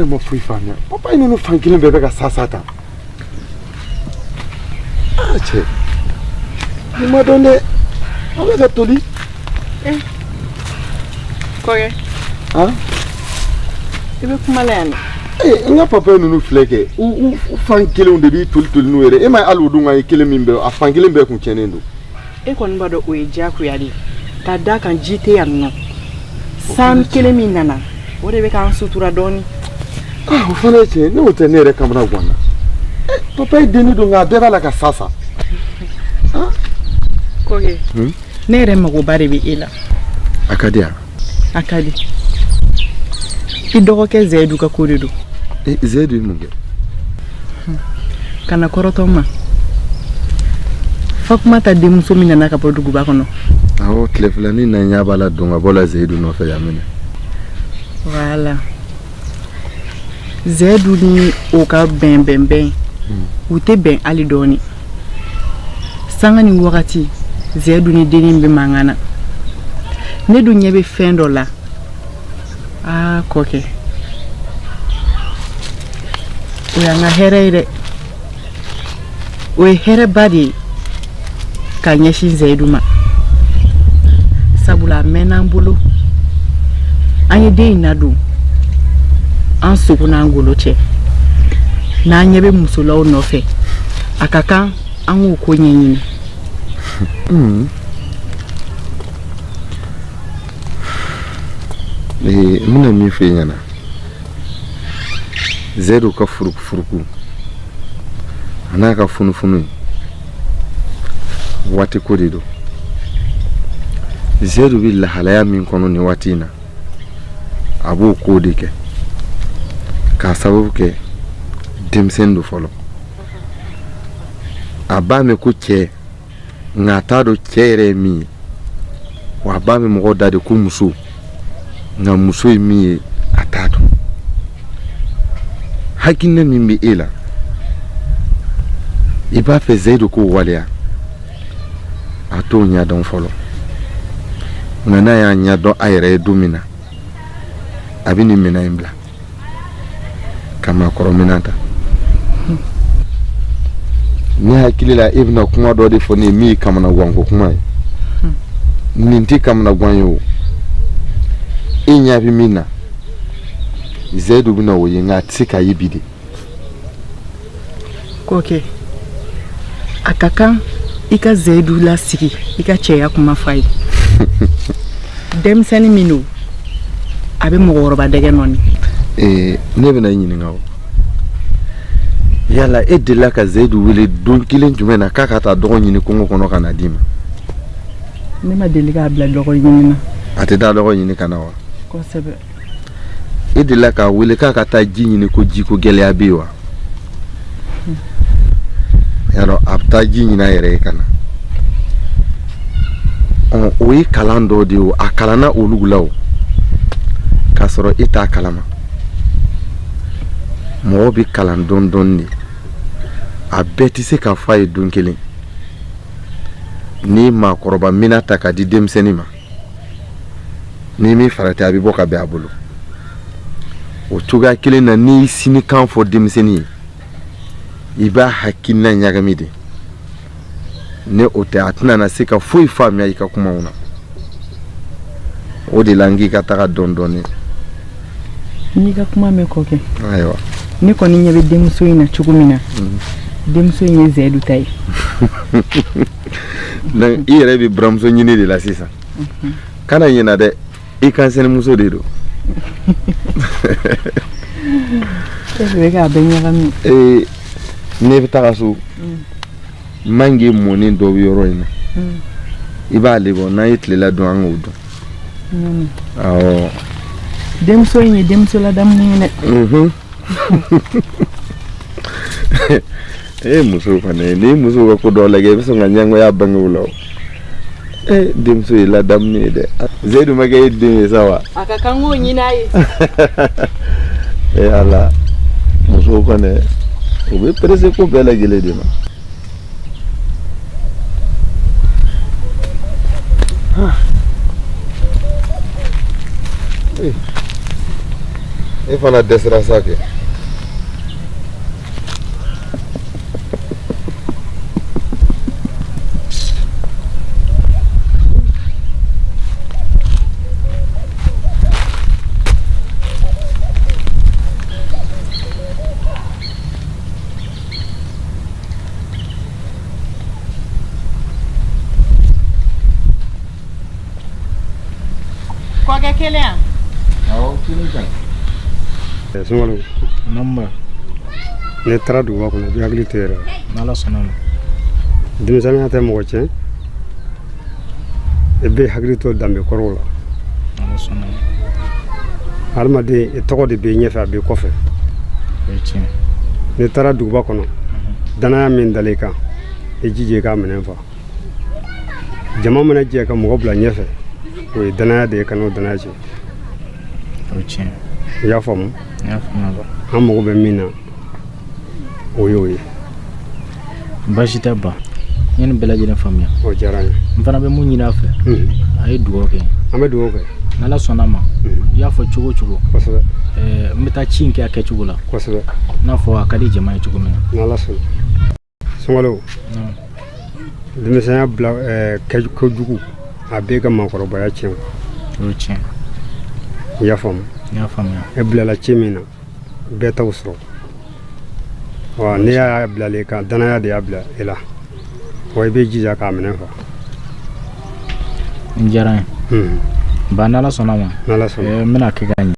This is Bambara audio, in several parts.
Yɛrɛ ma foyi faamuya, papaye ninnu fan kelen bɛɛ bɛ ka sa sa tan. Aa cɛ, nin ma dɔn dɛ, a bɛ ka toli. Kɔkɛ. Han? I bɛ kuma la yan dɛ. Ee, n ka papaye ninnu filɛ kɛ, u fan kelenw de b'i toli toli n'u yɛrɛ. E ma ye hali o don, ka kelen min bɛ, a fan kelen bɛɛ kun tiɲɛnen don. E kɔni b'a dɔn o ye diyagoya de ye, ka d'a kan ji tɛ yan nɔ. San kelen min nana, o de bɛ k'an sutura dɔɔnin. Ah, o fana ye tiɲɛ. N'o tɛ, ne yɛrɛ kamana ganna. Papaye denni don, nka a bɛɛ b'a la ka sa sa. Kɔkɛ, ne yɛrɛ magoba de bɛ e la. A ka di yan. A ka di. I dɔgɔkɛ Zayidu ka ko de don. Zayidu ye mun kɛ? Kana kɔrɔtɔ n ma. Fatumata denmuso min nana ka bɔ duguba kɔnɔ. Awɔ, tile filanin na ɲɛ b'a la don ka bɔ la Zayidu nɔfɛ yan minɛ. Voilà, Zayidu ni o ka bɛn bɛn bɛn, u tɛ bɛn hali dɔɔni. Sanga ni wagati, Zayidu ni dennin bɛ mankan na. Ne dun ɲɛ bɛ fɛn dɔ la. Aa kɔkɛ, o y'an ka hɛrɛ ye dɛ. O ye hɛrɛba de ye ka ɲɛsin Zayidu ma, sabula a mɛnna an bolo. An ye den in ladon an sogo n'an golo cɛ. N'an ɲɛ bɛ musolaw nɔfɛ, a ka kan an k'o ko ɲɛɲini. N bɛna min fɔ e ɲɛna, Zayidu ka furukufuruku a n'a ka funufunu, waati ko de don. Zayidu bɛ lahalaya min kɔnɔ nin waati in na, a b'o ko de kɛ k'a sababu kɛ denmisɛnnin don fɔlɔ. A b'a mɛn ko cɛ, nka a t'a dɔn cɛ yɛrɛ ye min ye. Wa a b'a mɛn mɔgɔw da de ko muso, nka muso ye min ye, a t'a dɔn. Hakilina min bɛ e la, i b'a fɛ Zayidu k'o waleya, a t'o ɲɛdɔn fɔlɔ. Nka n'a y'a ɲɛdɔn a yɛrɛ ye don min na, a bɛ nin minɛn in bila ka maakɔrɔ minɛn ta. Ne hakili la, e bɛna kuma dɔ de fɔ ne ye min ye kamanaganko kuma ye. Nin tɛ kamanagan ye o. E ɲɛ bɛ min na, Zayidu bɛna o ye, nka a tɛ se k'a ye bi de. Kɔkɛ, a ka kan i ka Zayidu lasigi, i ka cɛya kuma fɔ a ye. Denmisɛnnin min don, a bɛ mɔgɔkɔrɔba dɛgɛ nɔɔni. Ee, ne bɛna i ɲininka o. Yala e delila ka Zayidu wele don kelen jumɛn na k'a ka taa dɔgɔ ɲini kungo kɔnɔ ka na d'i ma? Ne ma deli k'a bila dɔgɔ ɲini na. A tɛ taa dɔgɔ ɲini ka na wa? Kosɛbɛ. E delila k'a wele k'a ka taa ji ɲini ko jiko gɛlɛya bɛ yen wa? Y'a a bɛ taa ji ɲini a yɛrɛ ye ka na. O ye kalan dɔ de ye o. A kalanna olu la o, k'a sɔrɔ e t'a kalama. Mɔgɔ bɛ kalan dɔɔni dɔɔni de, a bɛɛ tɛ se ka fɔ a ye don kelen. N'i ye maakɔrɔba minɛn ta k'a di denmisɛnnin ma, n'i m'i farati, a bɛ bɔ ka bɛn a bolo. O cogoya kelen na, n'i ye sinikan fɔ denmisɛnnin ye, i b'a hakilina ɲagami de. Ni o tɛ, a tɛna na se ka foyi faamuya i ka kumaw na. O de la n k'i ka taga dɔɔni dɔɔni. N y'i ka kuma mɛn, kɔkɛ. Ayiwa. Ne kɔni ɲɛ bɛ denmuso in na cogo min na, denmuso in ye Zayidu ta ye. Donc i yɛrɛ bɛ buramuso ɲini de la sisan. Kana ɲina dɛ, i kansɛnimuso de don. E de bɛ k'a bɛɛ ɲagami. Ee, ne bɛ taga so, mange mɔnen dɔ bɛ yɔrɔ in na, i b'ale bɔ. N'an ye tilela dun, an k'o dun. Awɔ. Denmuso in ye denmuso ladamunen ye dɛ. E musow fana, n'i musow ka ko dɔw lajɛ, i bɛ sɔn ka ɲɛngoya bange u la o. E denmuso ye ladamunen ye dɛ. Zeyidu ma kɛ e den ye sa wa? A ka kan k'o ɲini a ye. E Ala, musow kɔni, u bɛ pressé ko bɛɛ lajɛlen de ma. E fana dɛsɛra sa kɛ. Kɔkɛ kelen yan. Awɔ, kelen ka ɲi. Sunkalo. Namba. N'i taara duguba kɔnɔ, i b'i hakili to i yɛrɛ la. N'Ala sɔnna ma. Denmisɛnninya tɛ mɔgɔ tiɲɛ. I bɛ hakili to danbe kɔrɔw la. N'Ala sɔnna ma. Hadamaden, i tɔgɔ de b'i ɲɛfɛ, a b'i kɔfɛ. O ye tiɲɛ. N'i taara duguba kɔnɔ, danaya min dalen i kan, i jija i k'a minɛn fa. Jama mana jɛ ka mɔgɔ bila ɲɛfɛ, o ye danaya de ye, kan'o danaya tiɲɛ. O ye tiɲɛ. I y'a faamu? N y'a faamuya ba. An mago bɛ min na, o y'o ye. Baasi tɛ ba. N ye nin bɛɛ lajɛlen faamuya. O diyara n ye. N fana bɛ mun ɲini a fɛ, a ye dugawu kɛ. An bɛ dugawu kɛ. N'Ala sɔnna ma, i y'a fɔ cogo o cogo. Kosɛbɛ. N bɛ taa ci in kɛ a kɛcogo la. Kosɛbɛ. I n'a fɔ a ka di jama ye cogo min na. N'Ala sɔnna. Sunkalo. Denmisɛnya bila kojugu a b'e ka maakɔrɔbaya tiɲɛ. O ye tiɲɛ. I y'a faamu? N y'a faamuya. E bilala ci min na, bɛɛ t'o sɔrɔ. Wa n'i y'a bilala i kan, danaya de y'a bila i la. Wa i b'i jija k'a minɛ fa. N diyara n ye. Ba, n'Ala sɔnna ma. N'Ala sɔnna. N bɛna kɛ ka ɲɛ.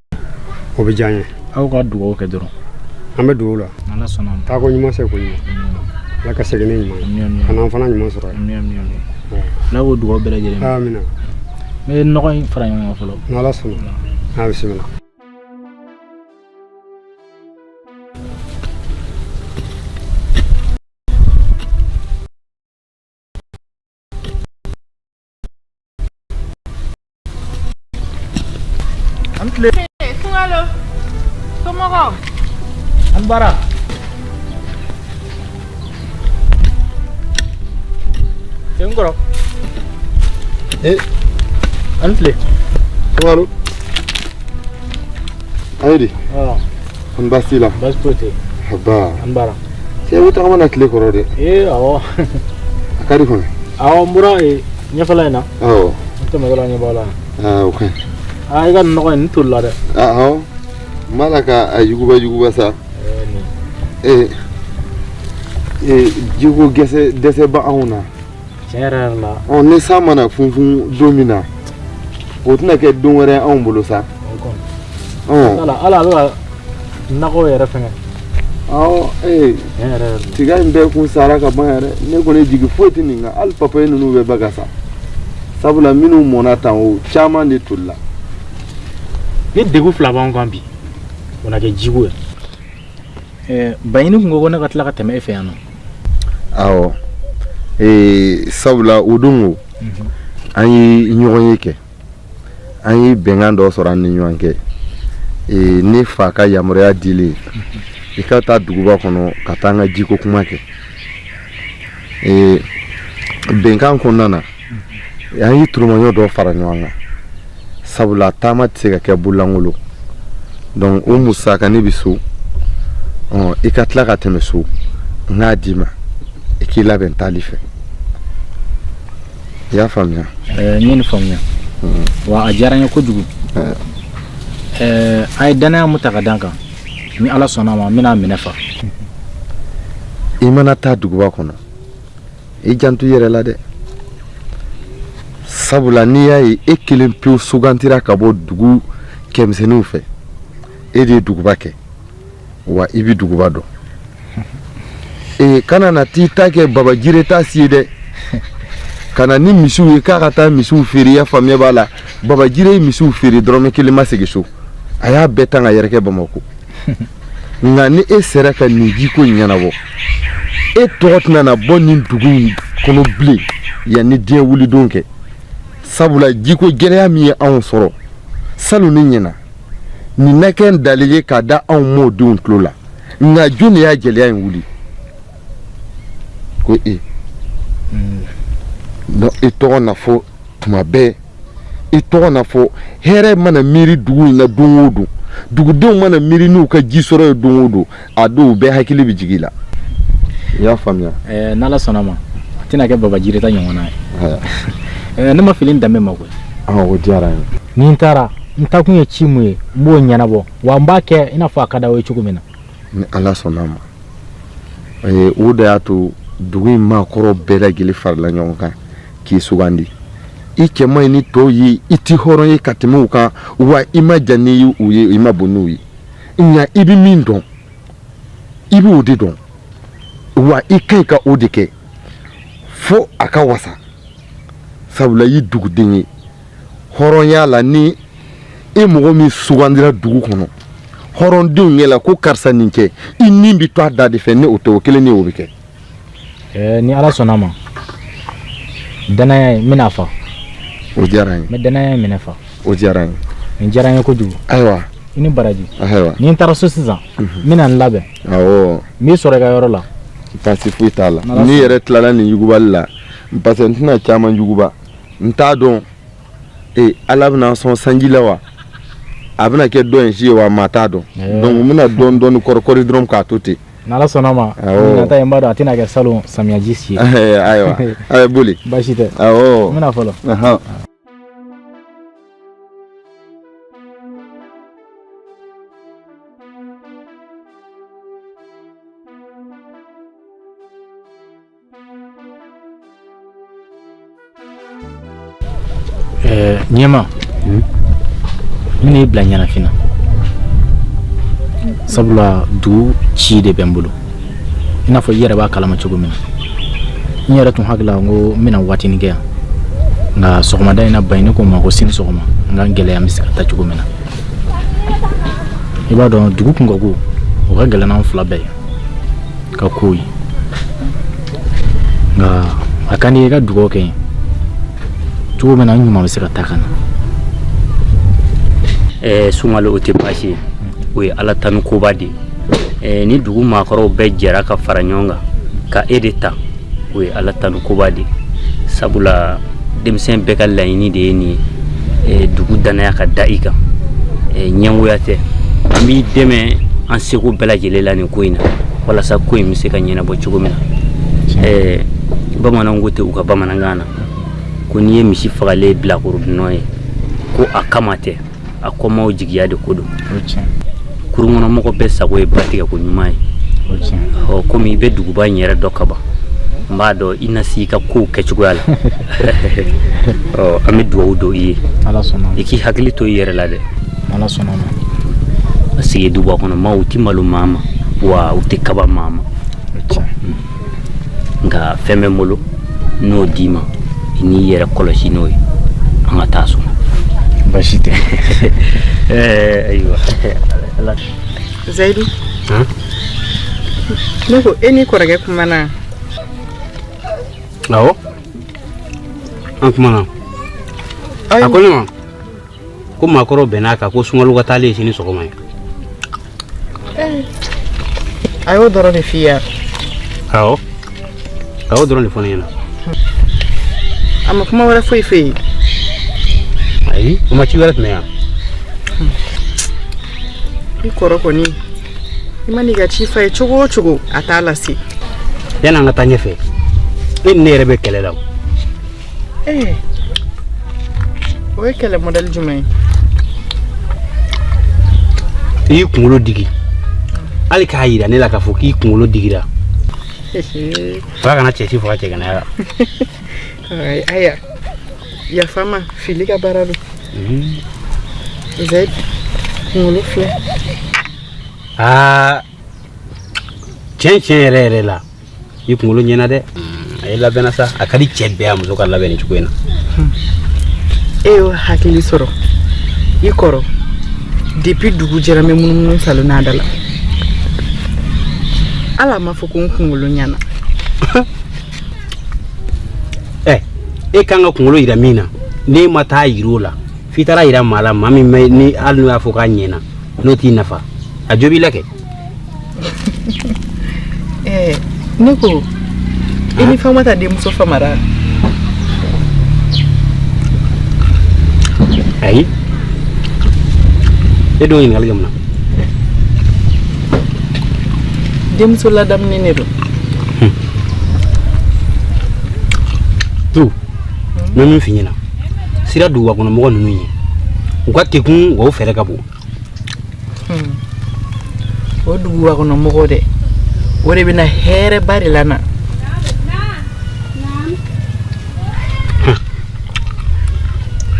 O bɛ diya n ye. Aw ka dugawu kɛ dɔrɔn. An bɛ dugawu la. N'Ala sɔnna ma. Taako ɲuman se ko ɲuman. Ala ka segin ni ɲuman ye. Ka n'an fana ɲuman sɔrɔ yen. Ala k'o dugawu bɛɛ lajɛlen minɛ. Amina. N bɛ nɔgɔ in fara ɲɔgɔn kan fɔlɔ. N'Ala sɔnna. A bisimila. An tile. Sunkalo. Somɔgɔw. An bara. N kɔrɔ. Eh. An tile. Sunkalo. A ye di? An baasi t'i la? Baasi foyi tɛ yen. Aba. An bara. Cɛ, i bɛ tagama na tile kɔrɔ dɛ. Ee, awɔ. A ka di kɔni? Awɔ, n bɔra ɲɛfɛla in na. Awɔ. N tɛmɛtɔla ɲɛ b'aw la. Aa, o ka ɲi. Aa, i ka nin nɔgɔ in, nin tolila dɛ. Awɔ. N b'a la ka a yuguba yuguba sa. Ee, jiko dɛsɛ bɛ anw na. Tiɲɛ yɛrɛ yɛrɛ la. Ɔ, ni san mana funfun don min na, o tɛna kɛ don wɛrɛ anw bolo sa. O kɔni. Ala a bɛ ka nakɔ yɛrɛ fɛngɛ. Awɔ, ee. Tiɲɛ yɛrɛ yɛrɛ la. Tiga in bɛɛ kun sara ka ban yɛrɛ. Ne kɔni jigi foyi tɛ nin kan. Hali papaye ninnu bɛɛ bɛ ka sa. Sabula minnu mɔnna tan, o caman de tolila. Ni degun fila b'anw kan bi, o na kɛ jiko ye. Baɲini kun ko ko ne ka tila ka tɛmɛ e fɛ yan nɔ. Awɔ. Ee, sabula o don o, an ye ɲɔgɔn ye kɛ. An ye bɛnkan dɔ sɔrɔ an ni ɲɔgɔn kɛ. Ee, ne fa ka yamaruya dilen, i ka taa duguba kɔnɔ ka taa an ka jiko kuma kɛ. Ee, bɛnkan kɔnɔna na, an ye turumaɲɔ dɔ fara ɲɔgɔn kan. Sabula taama tɛ se ka kɛ bololankolon. Donc o musaka ne bɛ so. Ɔ, i ka tila ka tɛmɛ so, n k'a d'i ma, i k'i labɛn taali fɛ. I y'a faamuya? N ye nin faamuya. Wa a diyara n ye kojugu. A ye danaya mun ta ka da n kan, ni Ala sɔnna a ma, n bɛna a minɛ fa. I mana taa duguba kɔnɔ, i janto i yɛrɛ la dɛ. Sabula n'i y'a ye e kelen pewu sugantira ka bɔ dugu cɛmisɛnninw fɛ, e de ye duguba kɛ, wa i bɛ duguba dɔn. Ee, kana na t'i ta kɛ babajire ta si ye dɛ. Ka na ni misiw ye k'a ka taa misiw feere, i y'a faamuya b'a la. Babajire ye misiw feere, dɔrɔmɛ kelen ma segin so. A y'a bɛɛ tan ka yɛrɛkɛ Bamakɔ. Nka ni e sera ka nin jiko in ɲɛnabɔ, e tɔgɔ tɛna na bɔ nin dugu in kɔnɔ bilen yanni diɲɛ wulidon kɛ. Sabula jiko gɛlɛya min ye anw sɔrɔ salon ni ɲɛna, nin na kɛ dalen ye k'a da anw mɔdenw tulo la. Nka jɔn de y'a gɛlɛya in wuli? Ko e. Donc e tɔgɔ na fɔ tuma bɛɛ, i tɔgɔ na fɔ. Hɛrɛ mana miiri dugu in na don o don, Dugudenw mana miiri n'u ka ji sɔrɔ ye don o don, a dɔw bɛɛ hakili bɛ jigin i la. I y'a faamuya? N'Ala sɔnna ma, a tɛna kɛ Baba Jirita ɲɔgɔnna ye. Ne ma fili n danbe ma koyi. O diyara n ye. Ni n taara, n taakun ye ci mun ye, n b'o ɲɛnabɔ, wa n b'a kɛ i n'a fɔ a ka d'aw ye cogo min na. Ni Ala sɔnna a ma. O de y'a to dugu in maakɔrɔ bɛɛ lajɛlen farala ɲɔgɔn kan k'i sugandi. I cɛ man ɲi ni tɔw ye, i tɛ hɔrɔn ye ka tɛmɛ u kan, wa i ma jan ni u ye, i ma bon n'u ye. Nka i bɛ min dɔn, i b'o de dɔn, wa i ka ɲi ka o de kɛ fo a ka wasa. Sabula i ye duguden ye, hɔrɔnya la, ni e mɔgɔ min sugandira dugu kɔnɔ hɔrɔndenw ɲɛ la ko karisa nin kɛ, i ni bɛ to a da de fɛ. Ni o tɛ, o kelen ni o bɛ kɛ. Ni Ala sɔnna ma, danaya in n bɛna fa. O diyara n ye. N bɛ danaya in minɛ fa. O diyara n ye. Nin diyara n ye kojugu. Ayiwa. I ni baraji. Ayiwa. Ni n taara so sisan, n bɛna n labɛn. Awɔ. N b'i sɔrɔ i ka yɔrɔ la. Baasi foyi t'a la. N'i yɛrɛ tilala nin yugubali la, parce que n tɛna caman yuguba. N t'a dɔn Ala bɛna sɔn sanji la wa, a bɛna kɛ dɔ in si ye wa, maa t'a dɔn. Donc n bɛna dɔɔni dɔɔni kɔri kɔri dɔrɔn k'a to ten. N'Ala sɔnna ma, nata in b'a dɔn a tɛna kɛ salon samiyaji si ye. Ayiwa, a ye boli. Baasi tɛ. Awɔ. N bɛna fɔlɔ. Ɲɛma, n bɛna i bila ɲɛnafin na, sabula dugu ci de bɛ n bolo. I n'a fɔ i yɛrɛ b'a kalama cogo min na, n yɛrɛ tun hakili la ko n bɛna waatinin kɛ yan, nka sɔgɔmada in na Baɲini ko n ma ko sini sɔgɔma n ka gɛlɛya n bɛ se ka taa cogo min na. I b'a dɔn dugu kunkanko o ka gɛlɛn n'an fila bɛɛ ye ka ko ye, nka a ka di i ka dugawu kɛ n ye cogo min na n ɲuman bɛ se ka taa ka na. Sunkalo, o tɛ baasi ye, o ye Ala tanu koba de ye. Ni dugu maakɔrɔw bɛɛ jɛra ka fara ɲɔgɔn kan ka e de ta, o ye Ala tanu koba de ye, sabula denmisɛn bɛɛ ka laɲini de ye nin ye, dugu danaya ka da i kan. Ɲɛngoya tɛ, an b'i dɛmɛ an seko bɛɛ lajɛlen la nin ko in na, walasa ko in bɛ se ka ɲɛnabɔ cogo min na. Bamananw ko ten u ka bamanankan na ko n'i ye misi fagalen bilakoro nɔ ye, ko a kama tɛ, a kɔmaw jigiya de ko don. Kurun kɔnɔmɔgɔ bɛɛ sago ye ba tigɛ ko ɲuman ye. Ɔ, komi i bɛ duguba in yɛrɛ dɔn kaban, n b'a dɔn i na se i ka kow kɛcogoya la. Ɔ, an bɛ dugawu don i ye, i k'i hakili to i yɛrɛ la dɛ, parce que duguba kɔnɔ maaw, u tɛ malo maa ma, wa u tɛ kaba maa ma. Nka fɛn bɛ n bolo, n'o d'i ma, i n'i yɛrɛ kɔlɔsi n'o ye. An ka taa so. Baasi tɛ. Ayiwa. Zayidu, ne ko e ni kɔrɔkɛ kumana? Awɔ, an kumana. A ko ne ma ko maakɔrɔw bɛnn'a kan ko Sunkalo ka taalen sini sɔgɔma ye. A y'o dɔrɔn de f'i ye? Awɔ, a y'o dɔrɔn de fɔ ne ɲɛna. A ma kuma wɛrɛ foyi f'e ye? Ayi, o ma ci wɛrɛ tun bɛ yan. I kɔrɔ kɔni, i ma n'i ka ci f'a ye cogo o cogo, a t'a lase. Yanni an ka taa ɲɛfɛ, e ni ne yɛrɛ bɛ kɛlɛ la o. Ee, o ye kɛlɛ modèle jumɛn ye? I y'i kunkolo digi, hali k'a yira ne la k'a fɔ k'i kunkolo digira, ala kana cɛ si faga cɛganaya la. Aya, yafa ma, fili ka baara don. Zayidu, kunkolo filɛ. Aa, tiɲɛ tiɲɛ yɛrɛ yɛrɛ la, i kunkolo ɲɛna dɛ. A ye labɛnna sa, a ka di cɛ bɛɛ a muso ka labɛn nin cogo in na. E y'o hakili sɔrɔ i kɔrɔ depuis dugu jɛra, n bɛ munumunu salon n'a da la, hali a ma fɔ ko n kunkolo ɲɛna. Ɛ, e kan ka kunkolo yira min na, n'e ma taa yira o la, f'i taara yira maa la, maa min bɛ ni hali n'o y'a fɔ k'a ɲɛna, n'o t'i nafa, a jo b'i la kɛ. Ɛɛ, ne ko i ni Famata denmuso famara? Ayi. E dun ɲininkali kɛ mun na? Denmuso ladamunen de don. Tu, n bɛ min f'i ɲɛna, siran duguba kɔnɔ mɔgɔ ninnu ɲɛ, u ka kekun wa u fɛɛrɛ ka bon. O duguba kɔnɔ mɔgɔ dɛ, o de bɛna hɛrɛba de lana.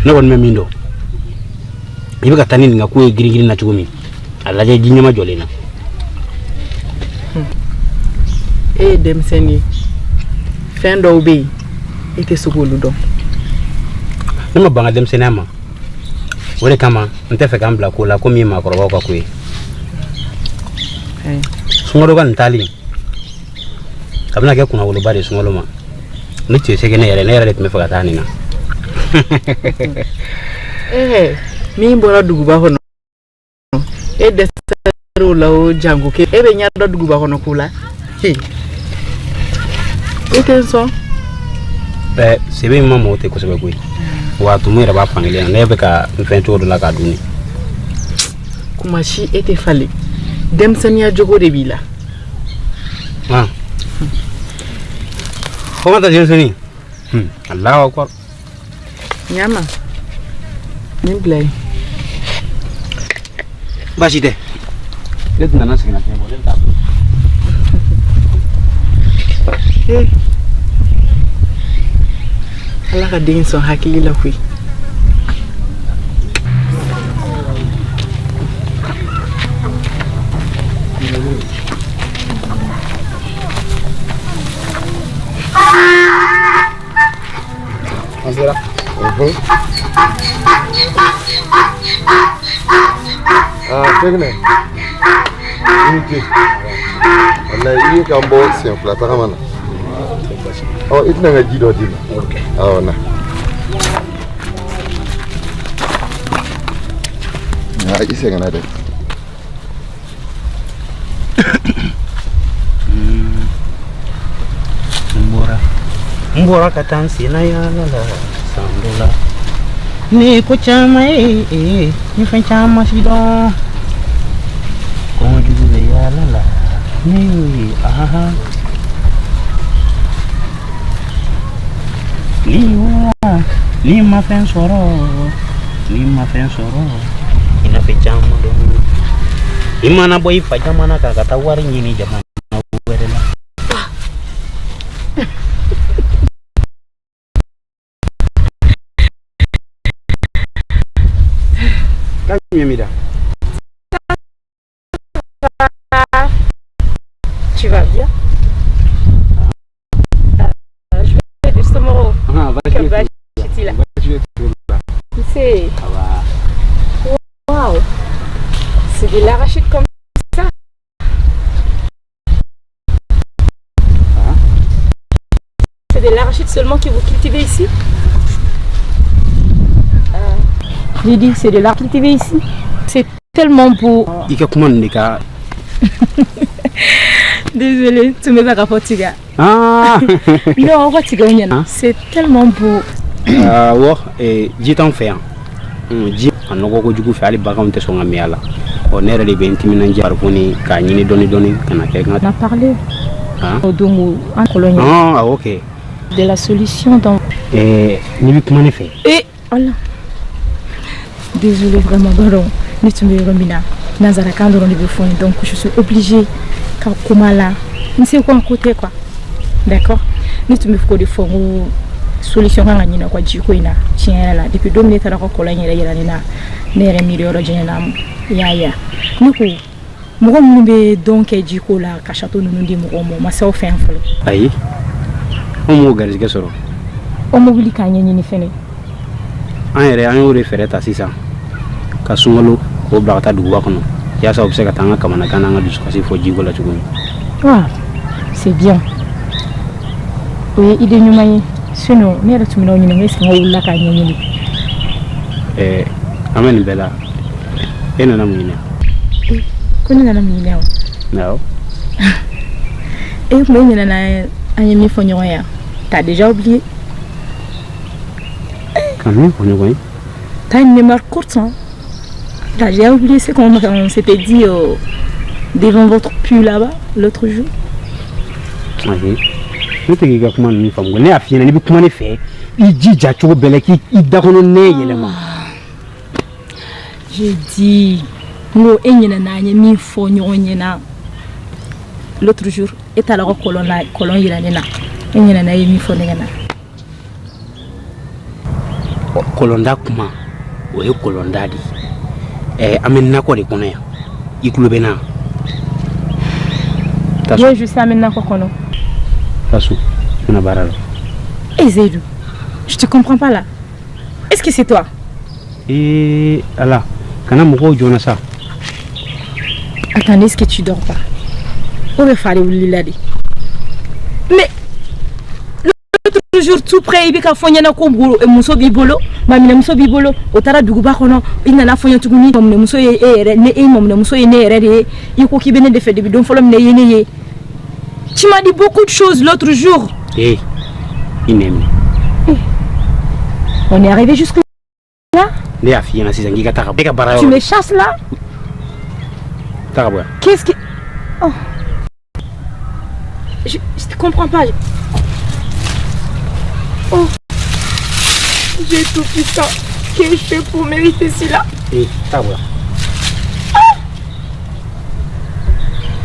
Ne kɔni bɛ min dɔn, i bɛ ka taa ni nin ka ko ye girin-girin na cogo min, a lajɛ ji ɲɛma jɔlen na. E ye denmisɛnnin ye, fɛn dɔw bɛ yen e tɛ se k'olu dɔn. Ne ma ban n ka denmisɛnninya ma, o de kama n tɛ fɛ k'an bila ko la ko min ye maakɔrɔbaw ka ko ye. Sunkalo ka nin taali a bɛna kɛ kunnawoloba de ye sunkalo ma. Ne tun ye se kɛ ne yɛrɛ, ne yɛrɛ de tun bɛ fɛ ka taa nin na. Ɛɛ, min bɔra duguba kɔnɔ, e dɛsɛr'o la o, janko k'e bɛ ɲɛ dɔn duguba kɔnɔ ko la. E tɛ n sɔn. Ɛɛ, sebe in ma mɔgɔ tɛ kosɛbɛ koyi, wa tumu yɛrɛ b'a fankelen na, ne bɛ ka n fɛn cogo dɔ la k'a dun de. Kuma si e tɛ falen, denmisɛnninya jogo de b'i la. Fo ka taa denmisɛnnin. Alahu akubar. Ɲama nin bila yen. Baasi tɛ, ne tun nana sɛgɛnnafiɲɛ bɔ, ne bɛ taa so. Ala ka den sɔn hakili la koyi. An sera. Aa, Sɛkinɛ, i ni ce. Walayi, i ye k'an bɔ siɲɛ fila tagama na. Ɔ, i tɛna n ka ji dɔ d'i ma? Awɔ, na. Aa, i sɛgɛnna dɛ. N bɔra ka taa n senna yaala la san dɔ la, ne ye ko caman ye, n ye fɛn caman si dɔn. Kɔngɔ jugu bɛ yaala la, ne y'o ye ahaha. Ni wara n'i ma fɛn sɔrɔ, n'i ma fɛn sɔrɔ, i na fɛn caman dɔn. I mana bɔ i fa jamana kan ka taa wari ɲini jamana wɛrɛ la. Tu vas bien? Je vais du somoro. C'est. Waouh! C'est de l'arachide comme ça. C'est de l'arachide seulement que vous cultivez ici? J'ai dit, c'est de l'arachide cultivé ici. C'est tellement beau. I ka kuma nin de ka. Désolée, tu me vas tiga. Ah. Non, on va tiga. C'est tellement beau. Awɔ, ji t'anw fɛ yan. Ji a nɔgɔ kojugu fɛ, hali baganw tɛ sɔn ka min a la. Ɔ, ne yɛrɛ de bɛ n timinandiya farikolo k'a ɲini dɔɔni dɔɔni ka na kɛ n ka. On a parlé. Hein? Au don en colonie. Ah, ok. De la solution dans. N'i bɛ kuma ne fɛ. Eh, Allah. Désolée vraiment, pardon. Ne tun bɛ yɔrɔ min na, nanzarakan dɔrɔn de bɛ fɔ yen, donc je suis obligée ka kuma la n se ko n ko tɛ quoi. D'accord, ne tun bɛ fɛ k'o de fɔ, n ko solution kan ka ɲini quoi jiko in na. Tiɲɛ yɛrɛ la, depuis don min ne taara ka kɔlɔn in yɛrɛ yira ne na, ne yɛrɛ miiri yɔrɔ janya na. I y'a ye, ne ko mɔgɔ minnu bɛ dɔn kɛ jiko la ka château ninnu di mɔgɔw ma, o ma se aw fɛ yan fɔlɔ? Ayi, anw m'o garijɛgɛ sɔrɔ. O ma wuli k'a ɲɛɲini fɛnɛ? An yɛrɛ, an y'o de fɛɛrɛ ta sisan ka sunkalo k'o bila ka taa duguba kɔnɔ, yaasa u bɛ se ka taa an ka kamanagan n'an ka dusukasi fɔ jiko la cogo min. Waaw, c'est bien, o ye idée ɲuman ye. Sinon ne yɛrɛ tun bɛna aw ɲininka, est ce que n ka wulila k'a ɲɛɲini? Ɛɛ, an bɛ nin bɛɛ la, e nana mun ɲini? Ko ne nana mun ɲini? Awɔ. E tun bɛ ɲinɛna an ye min fɔ ɲɔgɔn ye? T'as déjà oublié? Ka min fɔ ɲɔgɔn ye? T'as une mémoire courte, hein. T'as déjà oublié ce qu'on on s'était dit devant votre puits là-bas l'autre jour? Ayi, ne tɛ k'i ka kuma ninnu faamu. Ne y'a f'i ɲɛna, n'i bɛ kuma ne fɛ, i jija cogo bɛɛ la k'i da kɔnɔ nɛ yɛlɛma. J'ai dit n ko e ɲinɛna an ye min fɔ ɲɔgɔn ɲɛna l'autre jour, e taara ka kɔlɔn la, kɔlɔn yira ne na, e ɲinɛna e ye min fɔ ne ɲɛna. Kɔlɔnda kuma, o ye kɔlɔnda de ye. An bɛ nakɔ de kɔnɔ yan, i tulo bɛ n na? Oui, je sais, an bɛ nakɔ kɔnɔ. Taa so, n bɛna baara la. Eh Seydou, je te comprends pas là. Est-ce que c'est toi? Ee Ala, kana mɔgɔw jɔna sa. Attendez, est-ce que tu dors pas? O bɛ fa de wulila de. Mais l'autre jour tout près, i bɛ ka fɔ n ɲɛna ko muso b'i bolo, maminɛmuso b'i bolo, o taara duguba kɔnɔ, i nana fɔ n ye tuguni, maminɛmuso ye e yɛrɛ, ne e maminɛmuso ye ne yɛrɛ de ye, i ko k'i bɛ ne de fɛ depuis don fɔlɔ min na i ye ne ye. Tu m'as dit beaucoup de choses l'autre jour. Ee, i nɛ minɛ. On est arrivé jusque là? Ne y'a f'i ɲɛna sisan k'i ka taa ka bɔ e ka baara yɔrɔ. Tu me chasses là? Taa ka bɔ yan. Qu'est-ce que... Oh. Je te comprends pas. Oh. J'ai tout puissant. Qu'est-ce que je fais pour mériter cela? Ee, taa ka bɔ yan.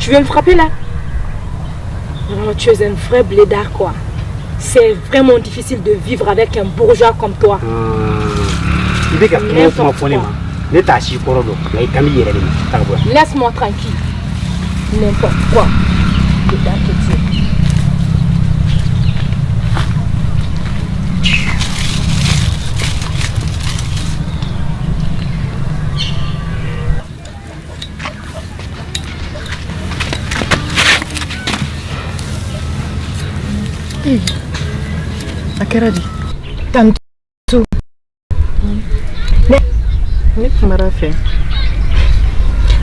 Tu viens me frapper là? Non, tu es un vrai blédard quoi. C'est vraiment difficile de vivre avec un bourgeois comme toi. I bɛ ka kuma o kuma fɔ ne ma, ne t'a si kɔrɔ dɔn, nka i kan b'i yɛrɛ de ma. Taa ka bɔ yan. Laisse-moi tranquille. N'importe quoi. Blédard que tu es. A kɛra di? Tantu. Ne kumara fɛ.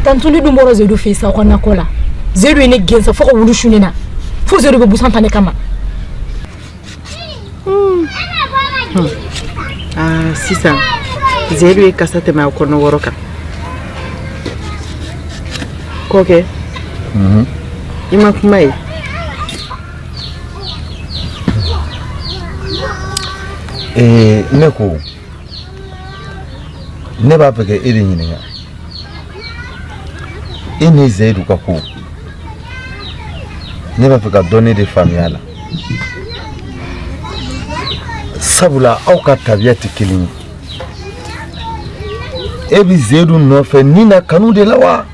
Tantu, ne dun bɔra Zedu fɛ yen sa, aw ka nakɔ la. Zedu ye ne gɛn sa fo ka wulu su ne na. Fo Zedu bɛ busan ta ne kama. Aa, sisan Zedu ye kasa tɛmɛ a kɔnɔ wɔrɔ kan. Kɔkɛ, i ma kuma ye? Ne ko ne b'a fɛ ka e de ɲininka, e ni Zeyidu ka ko, ne b'a fɛ ka dɔɔnin de faamuya a la, sabula aw ka tabiya tɛ kelen ye. E bɛ Zeyidu nɔfɛ ni na kanu de la wa,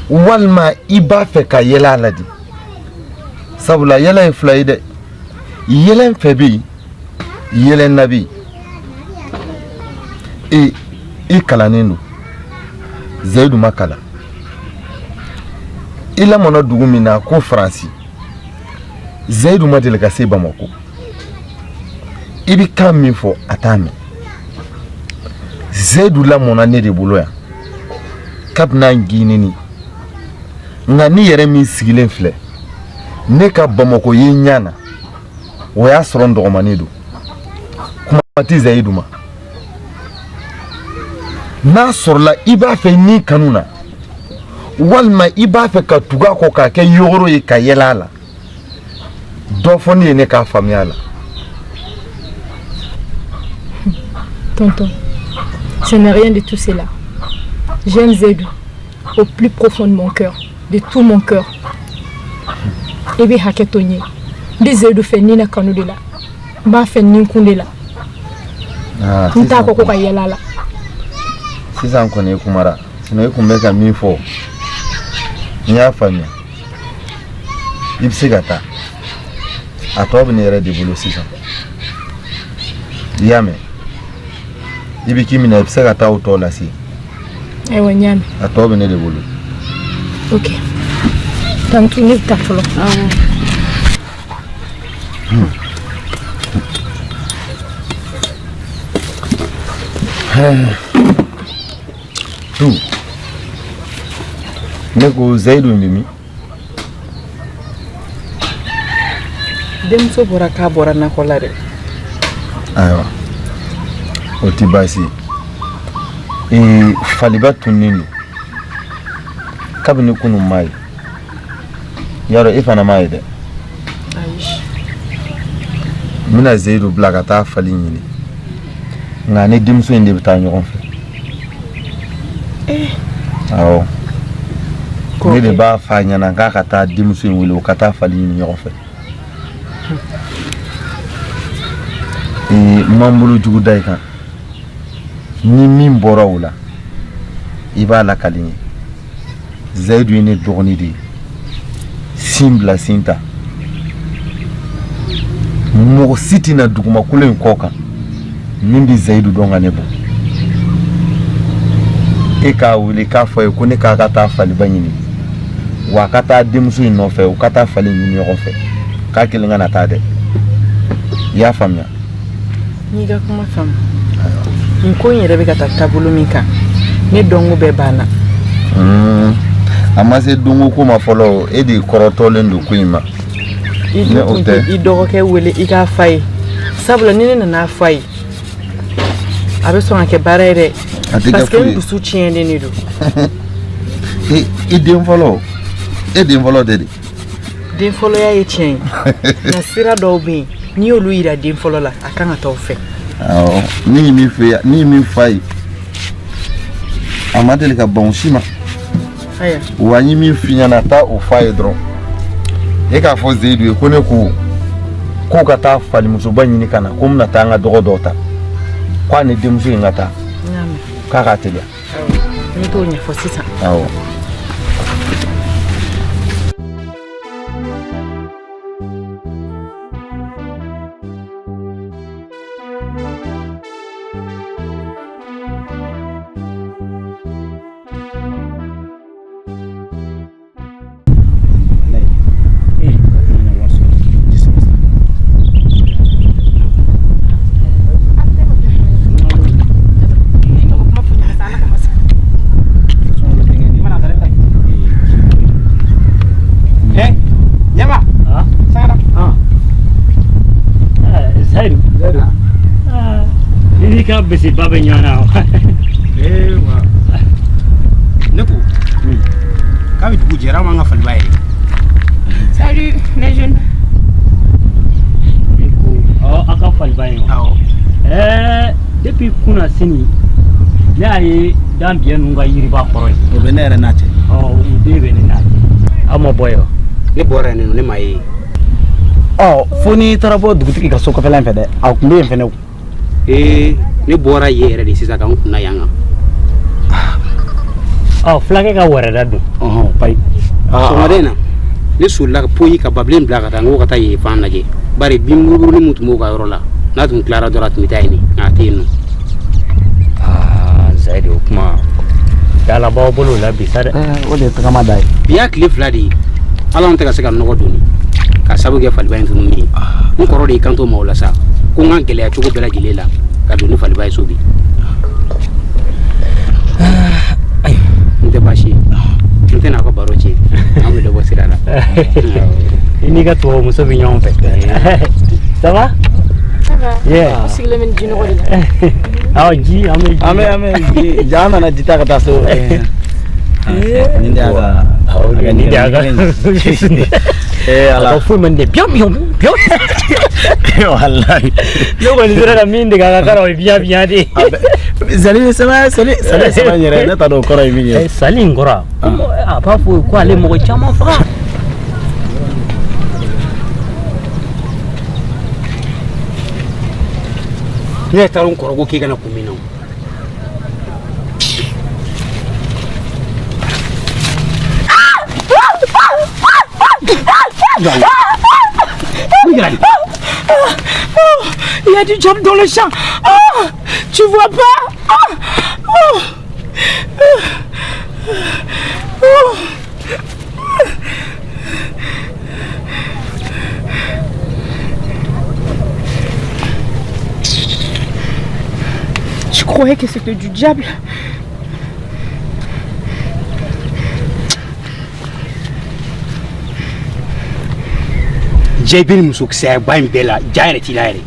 walima i b'a fɛ ka yɛlɛ a la de? Sabula yɛlɛ ye fila ye dɛ, yɛlɛn fɛ bɛ yen, yɛlɛn na bɛ yen. E i kalannen don, Zeyidu ma kalan. I lamɔna dugu min na ko Faransi, Zeyidu ma deli ka se Bamakɔ. I bɛ kan min fɔ, a t'a mɛn. Zeyidu lamɔna ne de bolo yan kabini an ginini, nka ne yɛrɛ min sigilen filɛ, ne ka Bamakɔ ye ɲɛ na, o y'a sɔrɔ n dɔgɔmanin don. Kuma tɛ Zeyidu ma. N'a sɔrɔla i b'a fɛ ni kanu na, walima i b'a fɛ ka tugu a kɔ k'a kɛ yogoro ye ka yɛlɛ a la, dɔ fɔ ne ye ne k'a faamuya a la. Tonton, ce n'est rien de tout cela. J'aime Zedou au plus profond de mon cœur, de tout mon cœur. I bɛ hakɛ to n ye. N bɛ Zedou fɛ ni na kanu de la. N b'a fɛ ni kun de la. N t'a kɔ ko ka yɛlɛ a la. Sisan kɔni i kumara, sinon i kun bɛ ka min fɔ, n y'a faamuya. I bɛ se ka taa, a tɔ bɛ ne yɛrɛ de bolo sisan. I y'a mɛn? I bɛ k'i minɛ, i bɛ se ka taa o tɔ lase. Ayiwa, n y'a mɛn. A tɔ bɛ ne de bolo. Ok. Tantu, ne bɛ taa fɔlɔ. Tu, ne ko Zayidu bɛ min? Denmuso bɔra k'a bɔra nakɔ la dɛ. Ayiwa, o tɛ baasi ye. Ee, faliba tununnen don kabini kunun n m'a ye. Yarɔ e fana m'a ye dɛ? Ayi. N bɛna Zeyidu bila ka taa fali ɲini, nka ni denmuso in de bɛ taa ɲɔgɔn fɛ. Awɔ, ne de b'a f'a ɲɛna k'a ka taa denmuso in wele, u ka taa fali ɲini ɲɔgɔn fɛ. Ee, n ma n bolo jugu da i kan. Ni min bɔra o la, i b'a lakali n ye. Zayidu ye ne dɔgɔnin de ye, sin bila sin ta. Mɔgɔ si tɛna dugumakolo in kɔ kan min bɛ Zayidu dɔn ka ne bɔ. E k'a wele k'a fɔ a ye ko ne k'a ka taa faliba ɲini, wa a ka taa denmuso in nɔfɛ, u ka taa fali ɲini ɲɔgɔn fɛ, k'a kelen kana taa dɛ. I y'a faamuya? N y'i ka kuma faamu. Nin ko in yɛrɛ bɛ ka taa taabolo min kan, ne dɔnko bɛɛ banna. A ma se donko ko ma fɔlɔ. E de kɔrɔtɔlen don ko in ma. I dun tun tɛ i dɔgɔkɛ wele i k'a f'a ye, sabula ni ne nana f'a ye, a bɛ sɔn ka kɛ baara ye dɛ, parce que n dusu tiɲɛnen de don. I den fɔlɔ, e den fɔlɔ tɛ de? Den fɔlɔya ye tiɲɛ ye, nka sira dɔw bɛ yen, n'i y'olu yira den fɔlɔ la, a kan ka taa o fɛ. Awɔ, ne ye min fɛ, ne ye min f'a ye, a ma deli ka ban o si ma. Wa n ye min f'i ɲɛna, taa o f'a ye dɔrɔn. E k'a fɔ Zeyidu ye ko ne ko k'o ka taa falimusoba ɲini ka na, ko n bɛna taa n ka dɔgɔ dɔw ta, k'a ni denmuso in ka taa, k'a k'a teliya. N bɛ t'o ɲɛfɔ sisan. Awɔ. Ka bisiba bɛ ɲɔgɔn na. Wa ne ko k'a bɛ dugu jɛra, an ka faliba yɛrɛ. Salut les jeunes. Ɔ, aw ka faliba ye wa? Awɔ. Depuis kunasini, ne y'a ye dan biyɛn ninnu ka yiriba kɔrɔ yen. O bɛ ne yɛrɛ n'a cɛ. Ɔ, o den bɛ ne n'a cɛ. Aw ma bɔ yen wa? Ne bɔra yen nɔ, ne m'a ye. Ɔ, fo n'i taara bɔ dugutigi ka so kɔfɛla in fɛ dɛ, a tun bɛ yen fɛnɛ o. Ee, ne bɔra yen yɛrɛ de sisan ka n kunna yan kan. Ɔ, fulakɛ ka wɛrɛda dun. Ɔhɔn, payi. Sɔgɔmada in na, ne solila ka poyi ka babilen bila ka taa, n ko ka taa yen fan lajɛ, bari bin buruburunin min tun b'o ka yɔrɔ la, n'a tun tilara dɔrɔn a tun bɛ taa yen, nka a tɛ yen nɔ. Aa Zayidu, o kuma dala b'aw bolo o la bi sa dɛ. O de ye tagama da ye. Bi y'a tile 2 de ye, ala anw tɛ ka se ka nɔgɔ doni ka sabu kɛ faliba in tununi ye. N kɔrɔ de y'i kanto ma o la sa, ko n ka gɛlɛya cogo bɛɛ lajɛlen la ka don ni faliba ye so bi. N tɛ baasi ye, n tɛna aw ka baro tiɲɛ, an bɛ dɔ bɔ sira la. I n'i ka tubabumuso bɛ ɲɔgɔn fɛ. Ça va? Ça va. Yeah. Aw sigilen bɛ nin jinɔgɔ de la. Awɔ, ji an bɛ ji. An bɛ ji, ja an nana ji ta ka taa so. Nin de y'a ka. Nin de y'a ka. Ee Ala. A ka foyi man di biyan biyan biyan. Walayi. Ne kɔni sera ka min dege a ka kan na, o ye biyan biyan de ye. Sali sɛbɛn sali sali sɛbɛn yɛrɛ, ne t'a dɔn o kɔrɔ ye min ye. Sali in kɔrɔ, a b'a fɔ ko ale mɔgɔ caman faga. Ne yɛrɛ taara n kɔrɔ ko k'e kana kun min na. Il y a du diable dans le champ. Oh, tu vois pas? Oh, oh, oh. Je croyais que c'était du diable. Jɛ i bɛ nin musokisɛyaba in bɛɛ la, ja yɛrɛ t'i la yɛrɛ.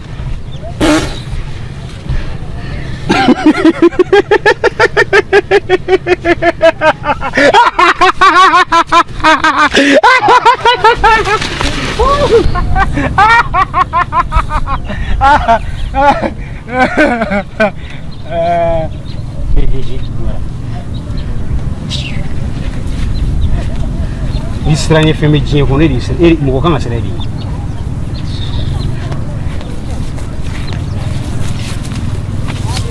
Ni siran ye fɛn bɛ diɲɛ kɔnɔ, e de ye mɔgɔ kan ka siran e de ye.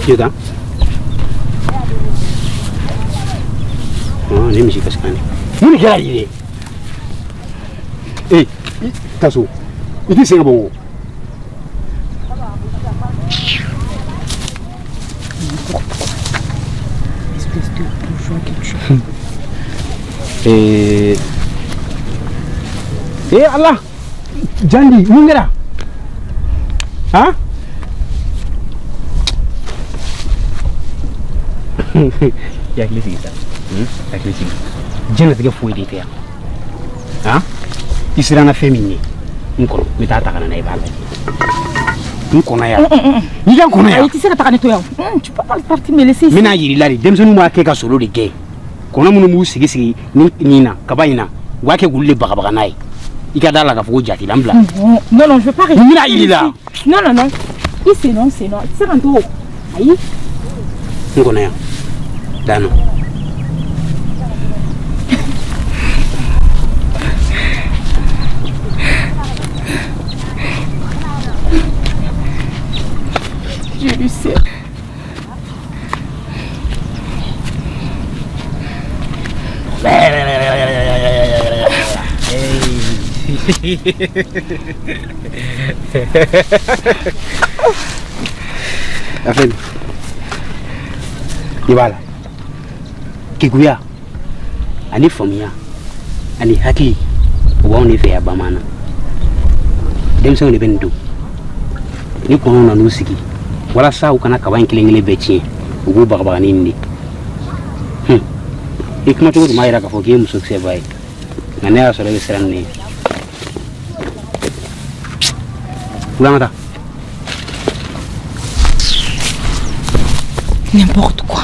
Yoda. Ni misi kasikan de. Mun de kɛra yen dɛ? Ee, taa so. I t'i sen ka bɔ o. Espèce de bourgeois que tu es. Eh Allah, Jandi, mun kɛra? Han? I hakili sigi sa. Hakili sigi. Diɲɛlatigɛ foyi de tɛ yan. Han? I siranna fɛn min ɲɛ, n kɔnɔ, n bɛ taa ta ka na n'a ye, i b'a lajɛ. N kɔnɔ yan. N'i ka n kɔnɔ yan. Ayi, i tɛ se ka taga ne to yan. Tu peux pas partir me laisser ici. N bɛna yir'i la de, denmisɛnninw b'a kɛ ka solo de gɛn. Kɔnɔ minnu b'u sigi sigi nin na, kaba in na, u b'a kɛ k'olu de bagabaga n'a ye. I ka da la k'a fɔ ko jati la n bila. Non, non, je veux pas rester. N bɛna yir'i la. Non, non, non. I sen nɔ, n sen nɔ. I tɛ se ka n to. Ayi. N kɔnɔ yan. Dano. J'ai eu ça. A filɛ i b'a la keguya ani faamuya ani hakili, o b'anw de fɛ yan bamanan. Denmisɛnw de bɛ nin don ni kɔnɔw nan'u sigi walasa u kana kaba in kelen kelen bɛɛ tiɲɛ, u b'u bagabaga ni nin de. I kumacogo tun b'a jira k'a fɔ k'i ye musokisɛba ye, nka ne y'a sɔrɔ e bɛ siran nin ye. Wuli, an ka taa. N'importe quoi.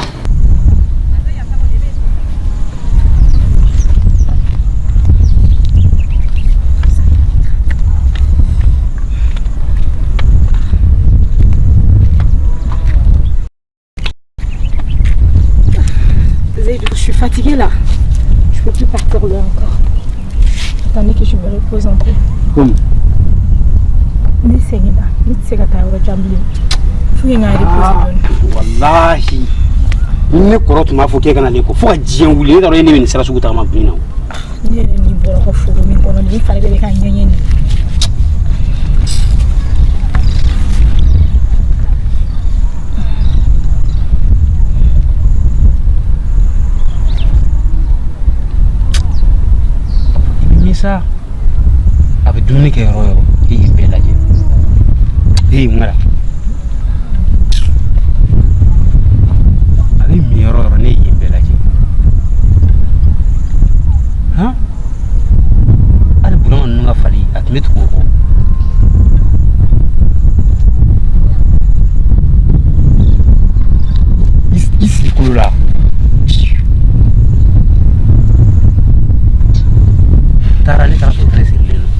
Zaïdou, je suis fatiguée là. Je peux plus partir loin encore. Attendez que je me repose un peu. Comme? Ne sɛgɛnna, ne tɛ se ka taa yɔrɔ jan bilen. Faut que n ka reposer dɔɔni. Wallahi, ne kɔrɔ tun b'a fɔ k'e kana ne kɔ fo ka diɲɛ wuli, ne t'a dɔn e ne bɛ nin sira sugu tagama bi in na. Ne yɛrɛ ni bɔra ka foro min kɔnɔ nin, fari bɛɛ bɛ ka ŋɛɲɛ nin. I bɛ min sa, a bɛ dumuni kɛ yɔrɔ o yɔrɔ, e y'i bɛɛ lajɛ. Ee, mun kɛra? A bɛ min yɔrɔ o yɔrɔ, ne ye yen bɛɛ lajɛ. Han, hali Burama ninnu ka fali, a tun bɛ tugu o kɔ. I sigi kolo la. Taara, ne taara sɔrɔ fɛnɛ sirilen don.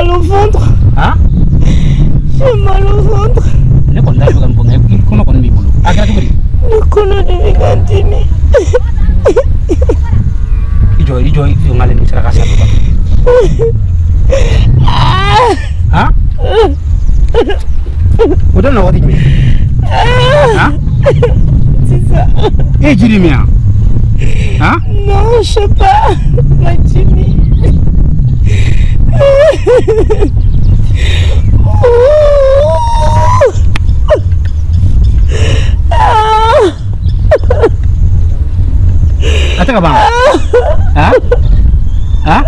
mal au ventre. Han? J'ai mal au ventre. Ne kɔni t'a dɔn ka min fɔ, nka i kɔnɔ kɔni b'i bolo. A kɛra cogo di? Ne kɔnɔ de bɛ ka n dimi. I jɔ, i jɔ, i jɔ, n k'ale ni saraka sa. Han? O daminɛ waati jumɛn? Han? Sisan. E ye ji de min wa? Han? Non, je sais pas. Ma dimi. A tɛ ka ban wa? Han? Han?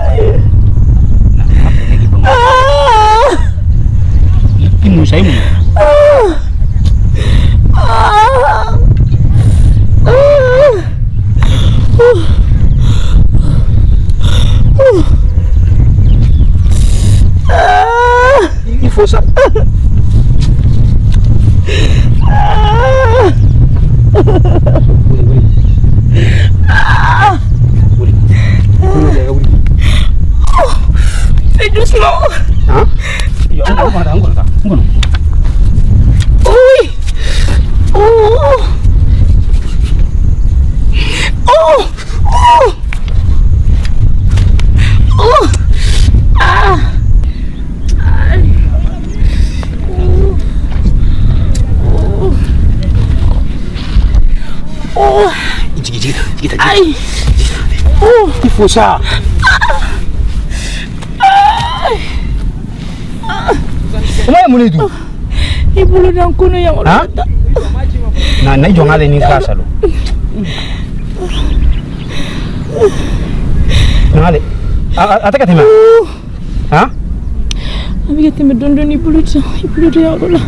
I mun sa, i mun? Il faut ça. Wuli, wuli. Wuli. Wuli, wuli. Fais doucement. Hein? Yo, n kɔnɔ ta, n kɔnɔ ta, n kɔnɔ. Oui. Oh. Oh. Oh. Oh. Ah. Aïe. Oh. Oh. Jigin, jigin, jigin, jigin. Aïe. Oh. Il faut ça. Kuma ye mun de dun? I bolo da n kɔnɔ yan. Han? Na na, i jɔ n k'ale ni k'a salo. Na ale. A tɛ ka tɛmɛ wa? Han? A bɛ ka tɛmɛ dɔɔni dɔɔni. I bolo di yan, i bolo di yan yɔrɔ la.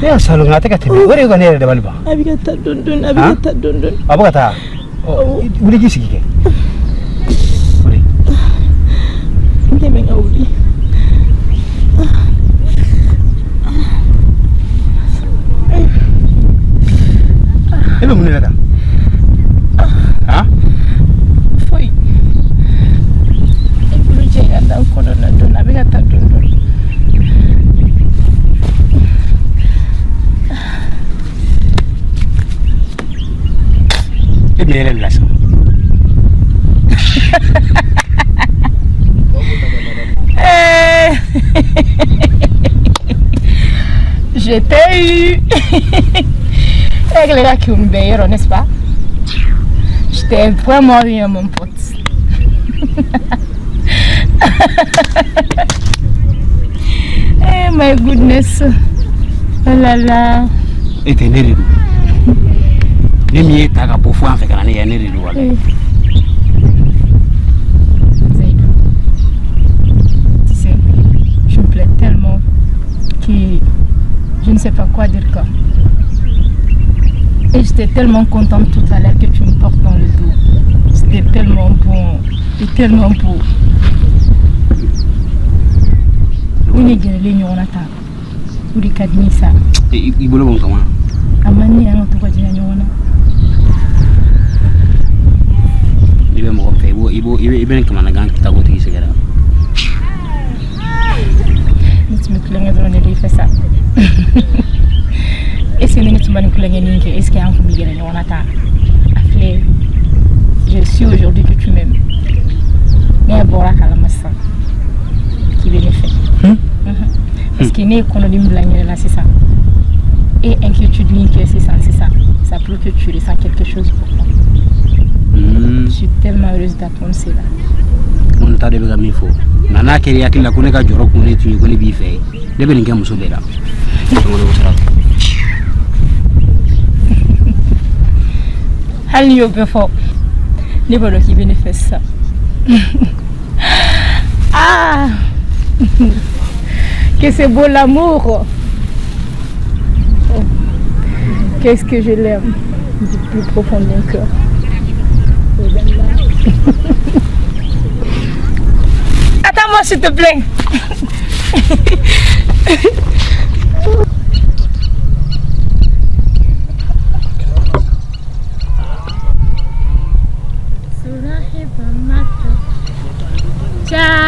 Ne y'a salo, nka a tɛ ka tɛmɛ. O de ye ka ne yɛrɛ dabali ban. A bɛ ka taa dɔɔni dɔɔni, a bɛ ka taa dɔɔni dɔɔni. A bɛ ka taa. Ɔ, wuli k'i sigi kɛ. Wuli. N dɛmɛ ka wuli. E bɛ mun de la tan? Han? Foyi. I bolo jɛ ka da n kɔnɔ na dɔɔni, a bɛ ka taa dɔɔni dɔɔni. E bɛ yɛlɛ de la sisan. Eh. Je t'ai eu. Avec les gars qui me baillent, n'est-ce pas? Je t'ai vraiment eu, mon pote. Eh, my goodness. Oh là là. E tɛ ne de don. Ne min ye ta ka bɔ fo yan fɛ ka na ne ye, ne de don wa? Oui. Zaïdou, tu sais, tu me plais tellement que je ne sais pas quoi dire quoi. Et j'étais tellement contente tout à l'heure que tu me portes dans le dos. C'était tellement bon et tellement beau. Ni ne gɛrɛlen ɲɔgɔn na tan, o de ka di ne ye sa. I bolo bɔ n kama. A man di ne ye an ka to ka jira ɲɔgɔn na. N'i bɛ mɔgɔ fɛ, i b'o i b'o i bɛ i bɛ nin kamanagan ta k'o tigi sɛgɛrɛ. Ne tun bɛ tulonkɛ dɔrɔn de fɛ sa. Est-ce que ni ne tun ma nin tulonkɛ nin kɛ, est-ce que an tun bɛ gɛrɛ ɲɔgɔn na tan? A filɛ, je suis aujourd'hui que tu m'aimes. Ne yɛrɛ bɔra a kalama sisan k'i bɛ ne fɛ. Parce que ne ye kɔnɔdimi bila n yɛrɛ la sisan. E inquiétude min kɛ sisan sisan, ça prouve que tu ressens quelque chose pour moi. Je suis tellement heureuse d'apprendre cela. N kɔni t'a dɔn i bɛ ka min fɔ, nka n'a kɛra i hakili la ko ne ka jɔrɔ kun ne tun ye ko ne b'i fɛ, ne bɛ nin kɛ muso bɛɛ la. Donc o sira fɛ. Hali n'i y'o bɛɛ fɔ, ne b'a dɔn k'i bɛ ne fɛ sisan. Ah, que c'est beau l'amour. Oh. Qu'est-ce que je l'aime du plus profond de mon cœur. Oh là là. Attends-moi s'il te plaît.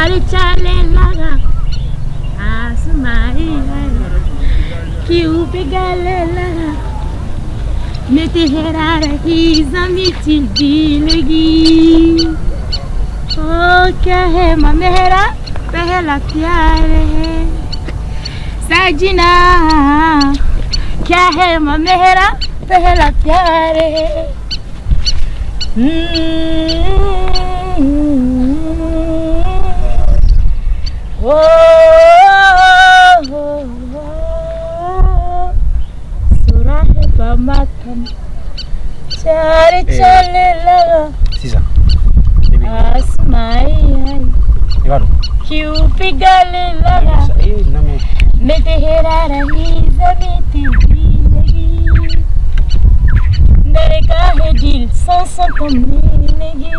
चार चले लगा आसमाई है क्यों पिघले लगा मैं तेरा रही जमी चिल्ली लगी। ओ क्या है मेरा पहला प्यार है सजना, क्या है मेरा पहला प्यार है। ओ सुराहे चार चले लगा आसमाई है क्यों पिघले लगा मैं तेरा रही जमी तेरी लगी का है दिल सांसों को मिलेगी।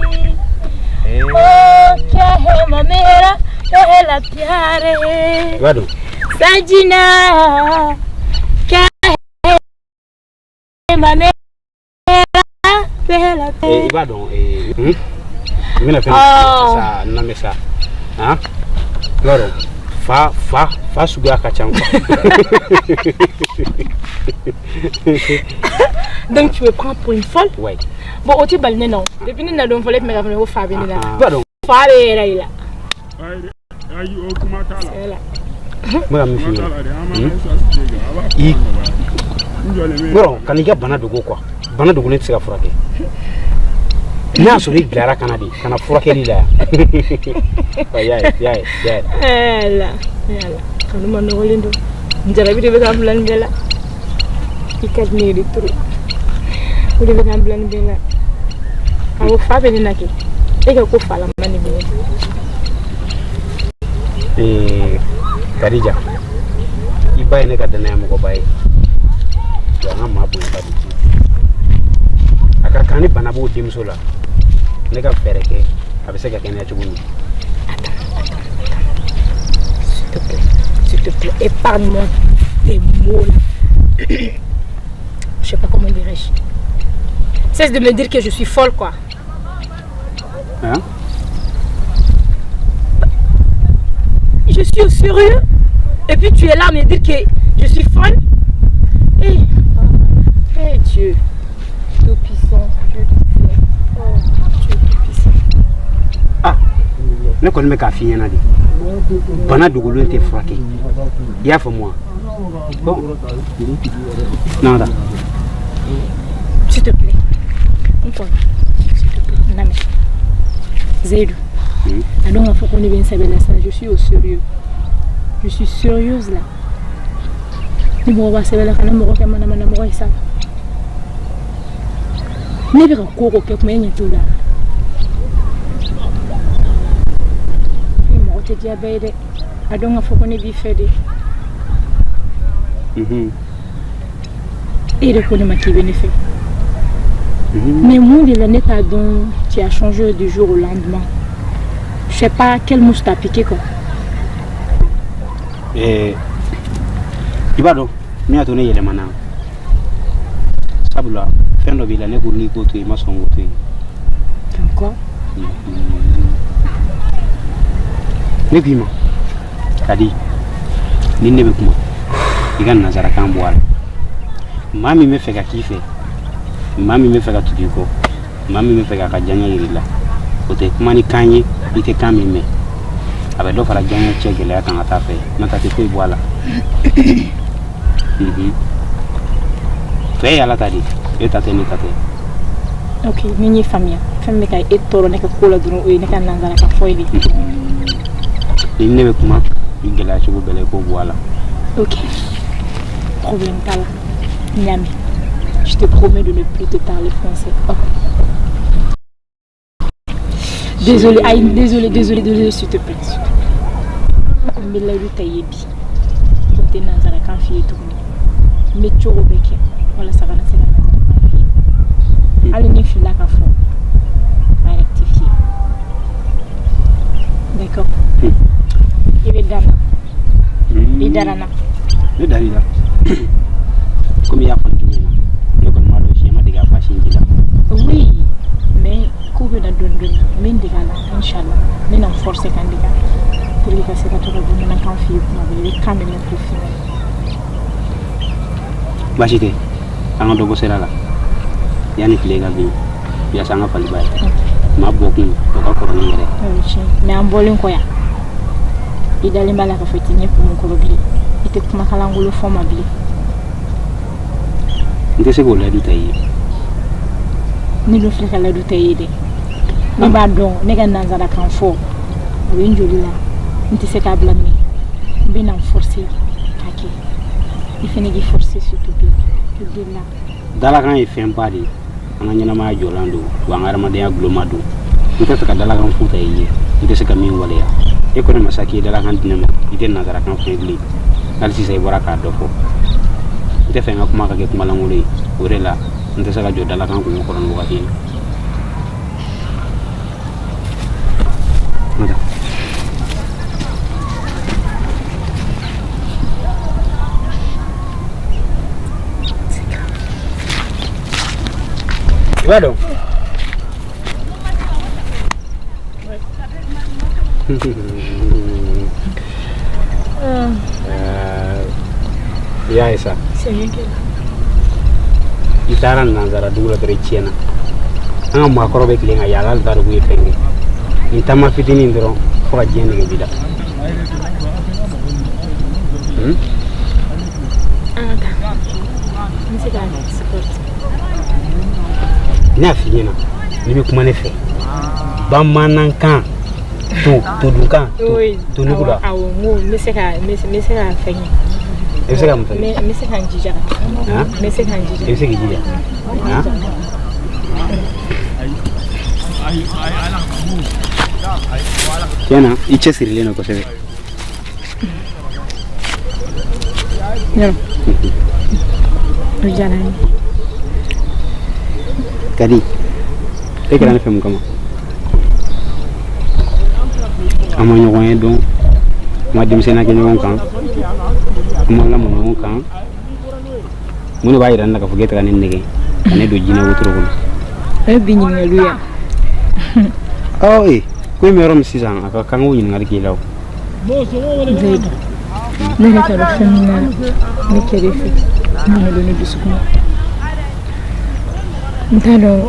ओ क्या है मेरा पहला प्यार है सजना, क्या है मेरा पहला प्यार। I b'a dɔn n bɛna fɛn sa namɛ sa han i b'a dɔn fa fa fa suguya ka ca quoi. Donc tu me prends pour une folle? Ouais. Bon, o tɛ bali ne na o. Depuis ne na don fɔlɔ e tun bɛ k'a fɔ ne ko fa bɛ ne la. I b'a dɔn. Fa bɛ yɛrɛ i la. Ayi o kuma t'a la. N bɛ ka min f'i ye i yɔrɔ kan'i ka bana dogo quoi. Bana dogolen tɛ se ka furakɛ. N'a y'a sɔrɔ i bilara ka na de ka na furakɛli la yan. Y'a ye y'a ye y'a ye. Ala ala kanu ma nɔgɔlen don. N jarabi de bɛ k'an bila nin bɛɛ la. I ka di ne ye de trop. O de bɛ k'an bila nin bɛɛ la. Awɔ fa bɛ ne na kɛ. E ka ko falama nin bɛ ne. Kadija, i ba ye ne ka danaya mɔgɔba ye. Wa an ka maa bonyaba de ten. A ka kan ni bana b'o denmuso la, ne ka fɛɛrɛ kɛ a bɛ se ka kɛnɛya cogo min. Attends, attends, attends. S'il te plaît, s'il te plaît, épargne-moi tes mots là. Je sais pas comment dirais-je. Cesse de me dire que je suis folle quoi. Hein? Je suis au sérieux. Et puis tu es là à me dire que je suis folle. Eh, hey, Dieu. Tout-puissant, Dieu du ciel. Oh, Dieu tout-puissant. Ah, ne kɔni bɛ k'a f'i ɲɛna de. Bana dogolen tɛ furakɛ. I y'a faamu wa? Bon. Non, non. S'il te plaît. Encore. S'il te plaît. Non, mais. Zeydou. Ah donc, il faut qu'on ait bien ça. Je suis au sérieux. Je suis sérieuse là. Ni mɔgɔ b'a sɛbɛn la kana mɔgɔ kɛ manamana mɔgɔ ye sa. Ne bɛ ka ko o ko kɛ kuma e ɲɛ t'o la. Mɔgɔ tɛ diya bɛɛ ye dɛ. A dɔn k'a fɔ ko ne b'i fɛ de. E yɛrɛ ko ne ma k'i bɛ ne fɛ. Mais mun de la ne t'a dɔn tu as changé du jour au lendemain. Je sais pas quelle mouche t'a piqué quoi. I b'a dɔn min y'a to ne yɛlɛmana sabula fɛn dɔ b'i la ne ko n'i k'o to yen i ma sɔn k'o to yen. Quoi? Ne k'i ma Kadi ni ne bɛ kuma i ka nanzarakan bɔ a la. Maa min bɛ fɛ ka k'i fɛ, maa min bɛ fɛ ka tugu i kɔ, maa min bɛ fɛ k'a ka diyaɲɛ yir'i la, o tɛ kuma ni kan ye i tɛ kan min mɛn. A bɛ dɔ fara diyaɲɛ cɛ gɛlɛya kan ka taa fɛ n'o tɛ a tɛ foyi bɔ a la. Fɛ ye Ala ta de ye, e ta tɛ ne ta tɛ. Ok, ni n y'i faamuya fɛn min bɛ ka e tɔɔrɔ ne ka ko la dɔrɔn o ye ne ka nanzarakan fɔ ye de. Ni ne bɛ kuma i gɛlɛya cogo bɛɛ la i k'o bɔ a la. Ok, problème t'a la. N y'a mɛn. Je te promets de ne plus te parler français. Oh. Désolé, aïe, désolé, désolé, désolé, s'il te plaît. S'il te plaît. N bɛ layidu ta i ye bi. Ko n tɛ nanzarakan f'i ye tuguni. N bɛ cogo bɛɛ kɛ walasa ka na se ka nanzarakan f'i ye. Hali ni filila ka fɔ, n b'a rectifier. D'accord. I bɛ da n na. I dara n na. Ne dar'i la. Komi i y'a fɔ n cogo min na, ne kɔni m'a dɔn si ma dege a fa sinji la. Oui, mais ko bɛ na dɔɔni dɔɔni. N bɛ n dege a la, inchallah. N bɛ na n forcer ka n dege a la. kan f'i ye kuma bɛɛ, i bɛ kan de mɛn k'o f'i ɲɛna. Baasi tɛ, an ka dɔ bɔ sira la yanni tile ka bin, yaasa an ka faliba ye. Maa bɔ kun o ka kɔrɔ ni yɛrɛ. O ye tiɲɛ ye, mais an bɔlen kɔ yan, i dalen b'a la k'a fɔ i tɛ ɲɛ kumu kɔrɔ bilen, i tɛ kumakan lankolon fɔ n ma bilen? N tɛ se k'o layidu ta i ye. Ne dun filɛ ka layidu ta i ye dɛ. Ne b'a dɔn ne ka nanzarakan fɔ, o bɛ n joli la, n tɛ se k'a bila, mais n bɛ na n forcer k'a kɛ. I fana k'i forcer s'il te plaît, i deli la. Dalakan ye fɛnba de ye, an ka ɲɛnamaya jɔlan don, wa an ka adamadenya guloma don. N tɛ fɛ ka dalakan fu ta i ye n tɛ se ka min waleya. E ko ne ma sa k'i ye dalakan di ne ma, i tɛ nanzarakan fɔ bilen. Hali sisan i bɔra k'a dɔ fɔ. N tɛ fɛ n ka kuma ka kɛ kuma lankolon ye, o de la n tɛ se ka jɔ dalakan kun kɔrɔ nin wagati in na. I b'a dɔn, i y'a ye sa, i taara nansara dugu la dɔrɔn, i tiɲɛna. An ka maakɔrɔ bɛ tilen ka yaala, hali t'a dɔn k'u ye fɛn kɛ. Nin taama fitinin dɔrɔn, fo ka diɲɛ nege b'i la. An ka taa, n bɛ se k'a supporter. Ne y'a f'i ɲɛna, n'i bɛ kuma ne fɛ bamanankan to todunkan to nugu la. Awɔ, n ko n bɛ se ka fɛn kɛ. I bɛ se ka mun fɛn? N bɛ se ka n jija. Han? N bɛ se ka n jija. I bɛ se k'i jija, han? Tiɲɛ na, i cɛsirilen don kosɛbɛ. Yɔrɔ o diyara n ye. Kadi, e kɛra ne fɛ mun kama? An ma ɲɔgɔn ye dɔn, an ma denmisɛnninya kɛ ɲɔgɔn kan, an ma lamɔ ɲɔgɔn kan. Mun de b'a yira ne la k'a fɔ k'e tɛ ka ne nɛgɛ ka ne don jinɛ wotoro kɔnɔ? O ye bi ɲininkaliw ye. Ɔ ee, ko in bɛ yɔrɔ min sisan, a ka kan k'o ɲininkali k'i la o. Zeyidu, ne yɛrɛ t'a dɔn fɛn min na ne kɛr'e fɛ min don ne dusukun na. N t'a dɔn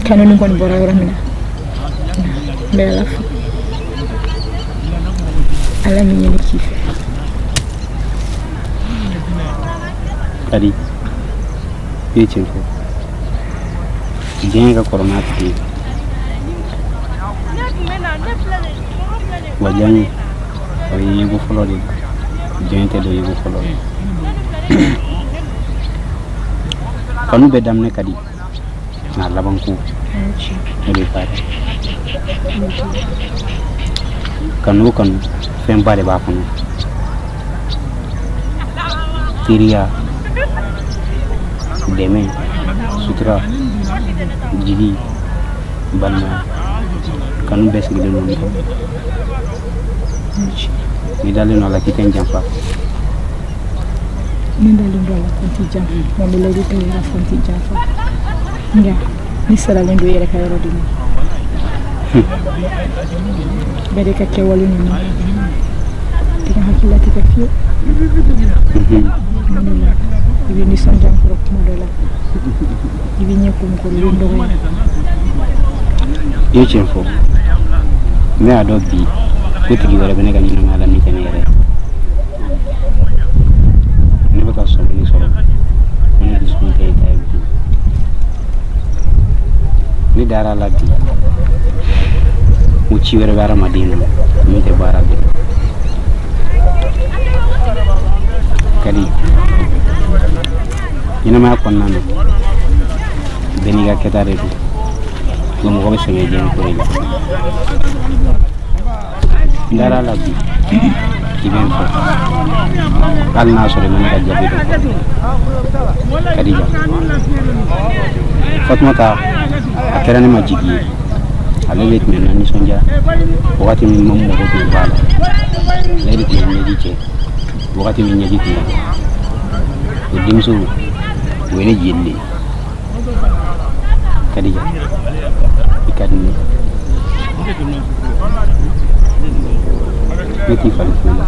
kanu nin kɔni bɔra yɔrɔ min na. N bɛ Ala fo, Ala min ye ne k'i fɛ. Kadi, i ye tiɲɛ fɔ, diɲɛ ka kɔrɔ n'a tigi ye, wa diyaɲɛ o ye yeko fɔlɔ de ye, diɲɛ tɛ dɔn yeko fɔlɔ ye. Kanu bɛɛ daminɛ ka di, nka laban ko o de ye baara ye. Kanu o kanu, fɛnba de b'a kɔnɔ: teriya, dɛmɛ, sutura, jigi, balimaya. Kanu bɛɛ sigilen don olu kan. N'i dalen don a la k'i tɛ n janfa. Ne dalen don a la ko n t'i janfa, wa n bɛ layidu ta i ye k'a fɔ n t'i janfa, nka ne saralen don i yɛrɛ ka yɔrɔ de ma. Bɛɛ de ka kɛwale ninnu tɛ ka hakili latigɛ fiyewu. Mun de la i bɛ nisɔndiya n kɔrɔ kuma dɔ la, i bɛ ɲɛ ko n kɔrɔ, i bɛ n dɔgɔya? I ye tiɲɛ fɔ. Ne y'a dɔn bi ko tigi wɛrɛ bɛ ne ka ɲɛnamaya la min tɛ ne yɛrɛ ye. Ne bɛ ka sɔmi min sɔrɔ ko ne dusukun tɛ e ta ye bi. Ne dara a la bi ko ci wɛrɛ bɛ hadamaden na min tɛ baara bɛɛ. Kadi, ɲɛnamaya kɔnɔna na, bɛɛ n'i ka kɛta de don, nka mɔgɔ bɛ sɛgɛn diɲɛ ko de la. N dara a la bi k'i bɛ n fɛ, hali n'a sɔrɔ i ma ne ka jaabi dɔn fɔlɔ. Kadija, Fatumata, a kɛra ne ma jigi ye. Ale de tun bɛ na nisɔndiya wagati min ma mɔgɔ tun b'a la, ale de tun bɛ ɲɛji cɛ wagati min ɲɛji tun bɛ bɔ. O denmuso, o ye ne jeli de ye. Kadija, i ka di ne ye. Ne t'i falen foyi la.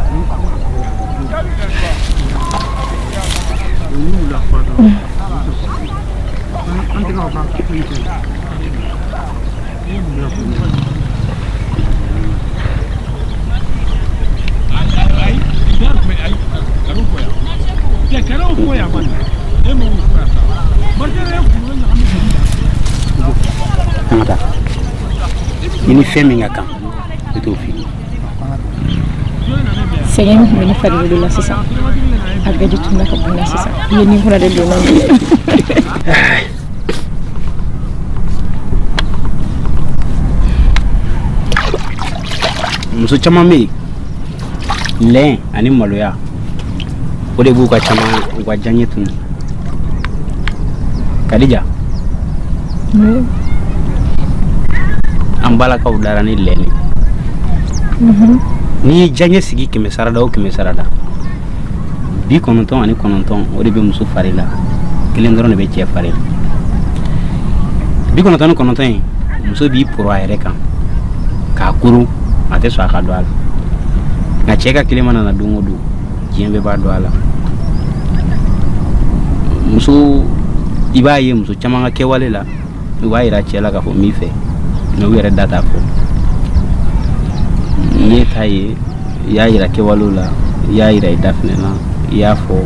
An ka taa. I ni fɛn min ka kan, ne t'o f'i ye. Sɛgɛn min tun bɛ ne farikolo la sisan, a bɛɛ de tununa ka bɔ n na sisan. I ye nin kunna de don n na. Muso caman bɛ yen, lɛn ani maloya, o de b'u ka caman u ka diyaɲɛ tunu. Kadija, an balakaw dara ni lɛn de. N'i ye diyaɲɛ sigi 100 sarada o 100 sarada, 99, o de bɛ muso fari la, kelen dɔrɔn de bɛ cɛ fari la. 99 in, muso b'i poro a yɛrɛ kan k'a koron, a tɛ sɔn a ka don a la. Nka cɛ ka kelen mana na don o don, diɲɛ bɛɛ b'a dɔn a la. Muso, i b'a ye muso caman ka kɛwale la, u b'a yira cɛ la k'a fɔ n b'i fɛ, mɛ u yɛrɛ da t'a fɔ. N'i ta ye, i y'a yira kɛwalew la, i y'a yira i dafinɛ na, i y'a fɔ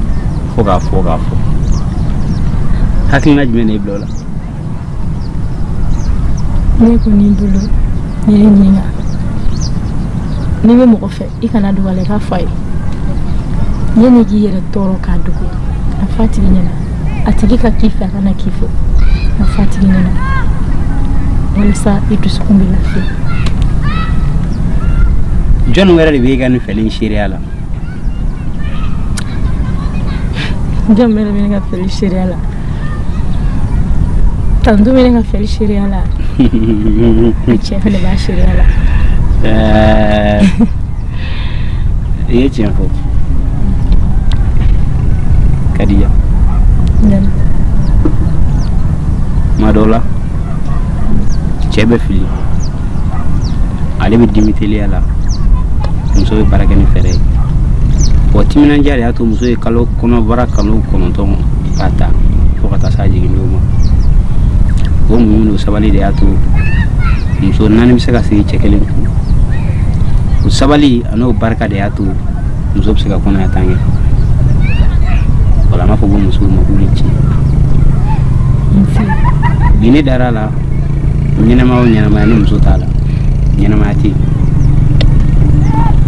fo k'a fɔ k'a fɔ. Hakilina jumɛn de y'i bila o la? Ne kɔni bolo, n'i ye ɲininka, n'i bɛ mɔgɔ fɛ, i kana dogo a la, i k'a fɔ a ye. Yanni k'i yɛrɛ tɔɔrɔ k'a dogo, a fɔ a tigi ɲɛna. A tigi ka k'i fɛ, a kana k'i fɛ, a fɔ a tigi ɲɛna walasa i dusukun bɛ lafiya. Jɔnni wɛrɛ de bɛ e ka nin fɛli in seereya la? Jɔn wɛrɛ bɛ ne ka fɛli seereya la? Tanto bɛ ne ka fɛli seereya la, a cɛ fɛnɛ b'a seereya la. I ye tiɲɛ fɔ, Kadija. Tuma dɔw la, cɛ bɛ fili, ale bɛ dimi teliya la, muso bɛ baara kɛ ni fɛɛrɛ ye. Wa timinandiya de y'a to muso ye kalo kɔnɔbara kalo 9 k'a ta fo ka taa s'a jigin don ma. O muɲu n'o sabali de y'a to muso naani bɛ se ka sigi cɛ kelen kun. O sabali an'o barika de y'a to muso bɛ se ka kɔnɔya tan kɛ. Wala an b'a fɔ ko musow ma k'u ni ce. Bi ne dara a la, ɲɛnamaya o ɲɛnamaya, ni muso t'a la, ɲɛnamaya tɛ yen.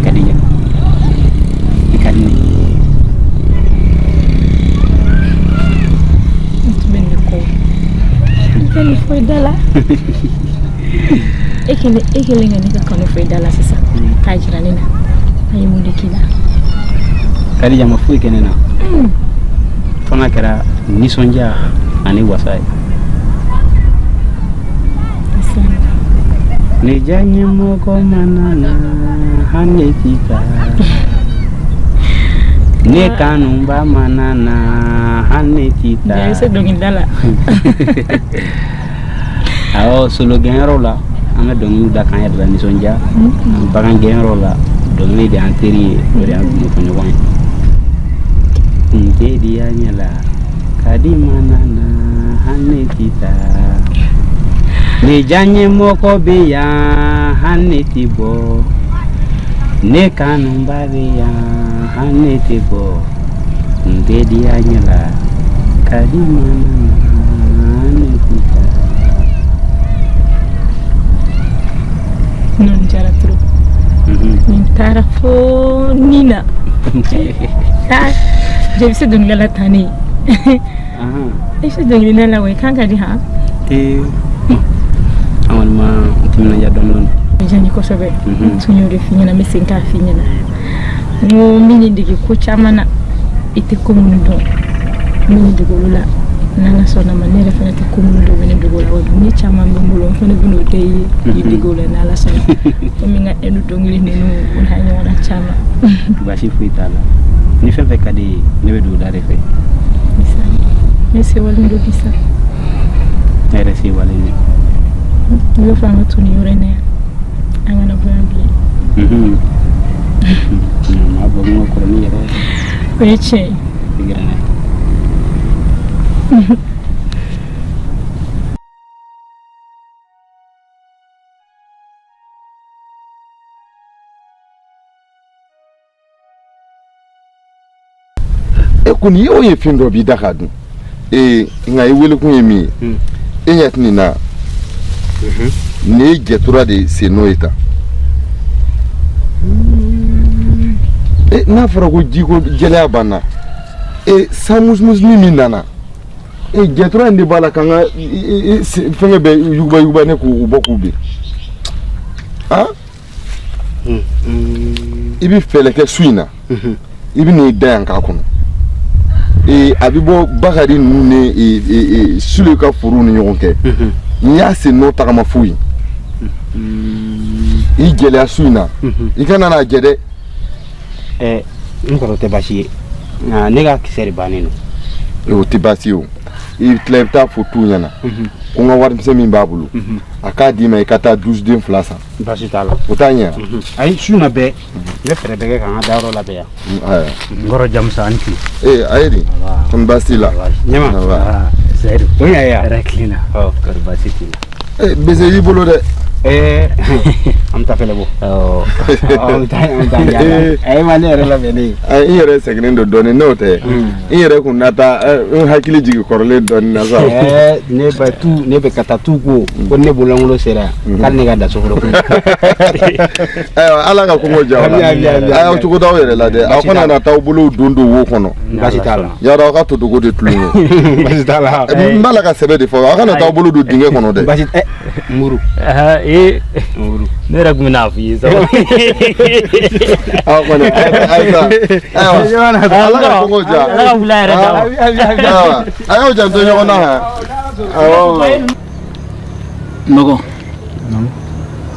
Kadija, i ka di ne ye. N tun bɛ nin de kɔ, i tɛ nin fɔ i da la. E kelen, e kelen ka ne ka kanu fɔ i da la sisan k'a jira ne na, a ye mun de k'i la? Kadija ma foyi kɛ ne na fo n'a kɛra nisɔndiya ani wasa ye. Ne diyaɲɛ mɔgɔ mana na, hali ne ti taa. Ne kanuba mana na, hali ne ti taa. I bɛ se dɔnkilida la. Awɔ, solo gɛnyɔrɔw la, an bɛ dɔnkiliw da k'an yɛrɛ la nisɔndiya. Bagan gɛnyɔrɔw la, dɔnkili de y'an teri ye, o de y'an ɲɔgɔn ye. Kun tɛ diya ɲɛ la, Kadi mana na, hali ne ti taa. Ne diyaɲɛ mɔgɔ bɛ yan, hali ne ti bɔ. Ne kanuba bɛ yan, hali ne tɛ bɔ. Kun tɛ diya ɲɛ la, Kadi mana na, hali ne ti taa. Nin diyara trop. Nin taara fo nin na. Aa, jɛ bɛ se dɔnkilida la tan ne. I bɛ se dɔnkilida la wa? I kan ka di han. Ee, an kɔni ma timinandiya dɔɔni dɔɔni. O diya n ye kosɛbɛ. N tun y'o de f'i ɲɛna, n bɛ segin k'a f'i ɲɛna. N ko n bɛ nin dege ko caman na, i tɛ ko minnu dɔn, n bɛ nin dege olu la. N'Ala sɔnna ma, ne yɛrɛ fana tɛ ko minnu dɔn, u bɛ ne dege o la. Wa ne caman bɛ n bolo, n fana bɛ n'o kɛ i ye k'i dege o la n'Ala sɔnna. Komi n ka Ɛndu dɔnkili ninnu, o n'a ɲɔgɔnna caman. Baasi foyi t'a la. Ni fɛn fɛn ka di ye, ne bɛ don o da de fɛ. Ne sewalen don bi sa. Ne yɛrɛ sewalen don. I b'a fɔ an ka to nin yɔrɔ in na yan, an kana bɔ yan bilen. Maa bɔ ka kɔrɔ ni yɛrɛ. O ye tiɲɛ ye. I gɛrɛ n'a ye. E kɔni ye o ye fɛn dɔ b'i da k'a dun. Ee, nka i welekun ye min ye, e ɲɛ tɛ nin na, nin ye jɛtura de sen n'o ye tan. E, n'a fɔra ko jiko gɛlɛya banna, e san musumusuni min nana, e jɛtura in de b'a la k'an ka fɛngɛ bɛɛ yuguba yuguba ne k'u bɔ k'u bin. Han, i bɛ fɛɛrɛ kɛ su in na, i bɛ n'i da yan k'a kɔnɔ. Ee, a bɛ bɔ Bakari ninnu ni Sule ka forow ni ɲɔgɔn cɛ. N'i y'a sen nɔ tagama fo yen, i gɛlɛya su in na, i kana n'a jɛ dɛ. Ɛ, n kɔrɔ, tɛ baasi ye, nka ne ka kisɛ de bannen don. O tɛ baasi ye. O i bɛ tila, i bɛ taa fɔ tu ɲɛna ko n ka warimisɛn min b'a bolo, a k'a d'i ma, i ka taa 12 den fila san. Baasi t'a la. O t'a ɲɛ. Ayi, su na bɛɛ n bɛ fɛɛrɛ bɛɛ kɛ ka n ka dayɔrɔ labɛn yan. Ayiwa. N kɔrɔ Jamusa, ani tile. Ee, a ye di, kɔni baasi t'i la? Ɲɛma. Seyidu. O ɲa ye yan. Hɛrɛ tilenna. Kɔri baasi t'i la? Ee, bese y'i bolo dɛ. Ɛɛ, an bɛ taa fɛlɛ bɔ. An bɛ taa, an bɛ taa yaala. A ye ma ne yɛrɛ labɛnnen ye. N yɛrɛ sɛgɛnnen don dɔɔnin, n'o tɛ n yɛrɛ kun na taa n hakili jigin kɔrɔlen dɔɔnin na sa. Ɛɛ, ne bɛ tu, ne bɛ ka taa tu ko ne bololankolon sera yan, k'ale ne ka da so fɔlɔ. Ayiwa, Ala ka kɔngɔ diya aw la. A y'aw cogo d'aw yɛrɛ la dɛ, aw kana na t'aw bolow don don wo kɔnɔ. Baasi t'a la. Yarɔ, aw ka todogo de tulon ye. Baasi t'a la. N b'a la ka sɛbɛ de fɔ, aw kana t'aw bolo don dingɛ kɔnɔ dɛ. Baasi ɛ muru. Ee, ne yɛrɛ tun bɛn'a f'i ye sa. Aw kɔni, ayi sa, ayiwa, Ala ka kɔngɔ diya. Ala ka wula yɛrɛ d'a ma. Ayiwa, a y'aw janto ɲɔgɔn na han. Awɔ. Nɔgɔ,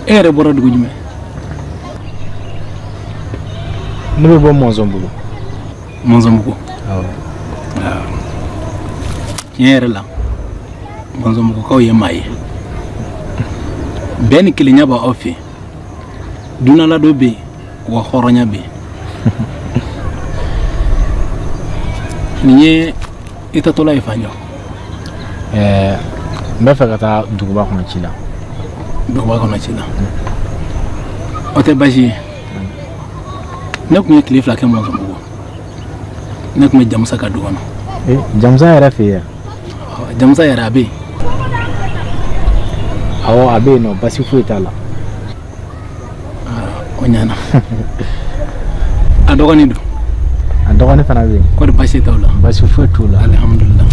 e yɛrɛ bɔra dugu jumɛn? Ne bɛ bɔ Mɔnzɔnbugu. Mɔnzɔnbugu? Tiɲɛ yɛrɛ la, Mɔnzɔnbugukaw ye maa ye, bɛn ni kelenya b'aw fɛ, dunanladon bɛ yen wa hɔrɔnya bɛ yen. Nin ye i tatɔla ye fan jɔ? Ɛɛ, n bɛ fɛ ka taa duguba kɔnɔ ci la. Duguba kɔnɔ ci la, o tɛ baasi ye. Ne tun ye tile 2 kɛ Mɔnzɔnbugu, ne tun bɛ Jamusa ka du kɔnɔ. Jamusa yɛrɛ fɛ yen? Jamusa yɛrɛ, a bɛ yen? Awɔ, a bɛ yen nɔ, basi foyi t'a la. O ɲana. A dɔgɔnin don? A dɔgɔnin fana bɛ yen. Kɔri baasi t'aw la? Basi foyi t'u la. Alihamudulila.